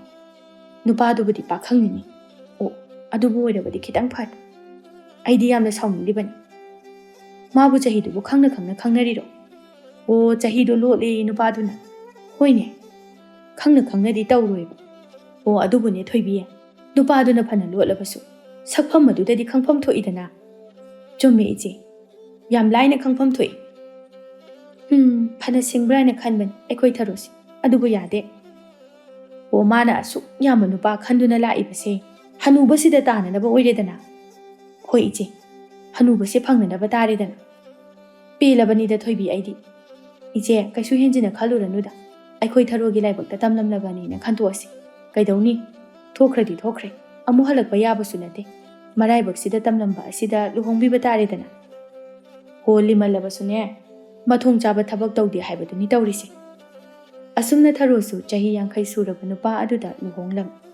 ꯅꯨꯄꯥꯗꯨꯕꯨꯗꯤ ꯄꯥꯈꯪꯅꯤꯅꯦ꯫ ꯑꯣ, ꯑꯗꯨꯕꯨ ꯑꯣꯏꯔꯕꯗꯤ ꯈꯤꯇꯪ ꯐꯔꯦ꯫ ꯑꯩꯗꯤ ꯌꯥꯝꯅ ꯁꯥꯎꯅꯤꯡꯂꯤꯕꯅꯤ꯫ ꯃꯥꯕꯨ ꯆꯍꯤꯗꯨꯕꯨ ꯈꯪꯅ ꯈꯪꯅ ꯈꯪꯅꯔꯤꯔꯣ? ꯑꯣ, ꯆꯍꯤꯗꯣ ꯂꯣꯠꯂꯦ ꯅꯨꯄꯥꯗꯨꯅ꯫ ꯍꯣꯏꯅꯦ, ꯈꯪꯅ ꯈꯪꯅꯗꯤ ꯇꯧꯔꯣꯏꯕ꯫ ꯑꯣ, ꯑꯗꯨꯕꯨꯅꯦ ꯊꯣꯏꯕꯤ, ꯅꯨꯄꯥꯗꯨꯅ ꯐꯅ ꯂꯣꯠꯂꯕꯁꯨ ꯁꯛꯐꯝ ꯑꯗꯨꯗꯗꯤ ꯈꯪꯐꯝ ꯊꯣꯛꯏꯗꯅ꯫ ꯆꯨꯝꯃꯦ ꯏꯆꯦ, ꯌꯥꯝ ꯂꯥꯏꯅ ꯈꯪꯐꯝ ꯊꯣꯛꯏ꯫ ꯍꯝ, ꯐꯅ ꯁꯤꯡꯕ꯭ꯔꯥ ꯍꯥꯏꯅ ꯈꯟꯕꯅꯤ ꯑꯩꯈꯣꯏ ꯊꯔꯣꯁꯦ, ꯑꯗꯨꯕꯨ ꯌꯥꯗꯦ꯫ ꯑꯣ, ꯃꯥꯅ ꯑꯁꯨꯛ ꯌꯥꯝꯕ ꯅꯨꯄꯥ ꯈꯟꯗꯨꯅ ꯂꯥꯛꯏꯕꯁꯦ ꯍꯅꯨꯕꯁꯤꯗ ꯇꯥꯅꯅꯕ ꯑꯣꯏꯔꯦꯗꯅ꯫ ꯍꯣꯏ ꯏꯆꯦ, ꯍꯅꯨꯕꯁꯦ ꯐꯪꯅꯅꯕ ꯇꯥꯔꯦꯗꯅ꯫ ꯄꯦꯜꯂꯕꯅꯤꯗ ꯊꯣꯏꯕꯤ ꯑꯩꯗꯤ꯫ ꯏꯆꯦ, ꯀꯩꯁꯨ ꯍꯦꯟꯖꯤꯟꯅ ꯈꯜꯂꯨꯔꯅꯨꯗ꯫ ꯑꯩꯈꯣꯏ ꯊꯔꯣꯒꯤ ꯂꯥꯏꯕꯛꯇ ꯇꯝꯂꯝꯂꯕꯅꯤꯅ ꯈꯟꯇꯣꯛꯑꯁꯤ꯫ ꯀꯩꯗꯧꯅꯤ? ꯊꯣꯛꯈ꯭ꯔꯗꯤ ꯊꯣꯛꯈ꯭ꯔꯦ꯫ ꯑꯃꯨꯛ ꯍꯜꯂꯛꯄ ꯌꯥꯕꯁꯨ ꯅꯠꯇꯦ꯫ ꯃꯔꯥꯏꯕꯛꯁꯤꯗ ꯇꯝꯂꯝꯕ ꯑꯁꯤꯗ ꯂꯨꯍꯣꯡꯕꯤꯕ ꯇꯥꯔꯦꯗꯅ꯫ ꯍꯣ, ꯂꯤꯃꯜꯂꯕꯁꯨꯅꯦ, ꯃꯊꯣꯡ ꯆꯥꯕ ꯊꯕꯛ ꯇꯧꯗꯦ ꯍꯥꯏꯕꯗꯨꯅꯤ ꯇꯧꯔꯤꯁꯦ꯫ ꯑꯁꯨꯝꯅ ꯊꯔꯣꯁꯨ ꯆꯍꯤ ꯌꯥꯡꯈꯩ ꯁꯨꯔꯕ ꯅꯨꯄꯥ ꯑꯗꯨꯗ ꯂꯨꯍꯣꯡꯂꯝꯃꯤ꯫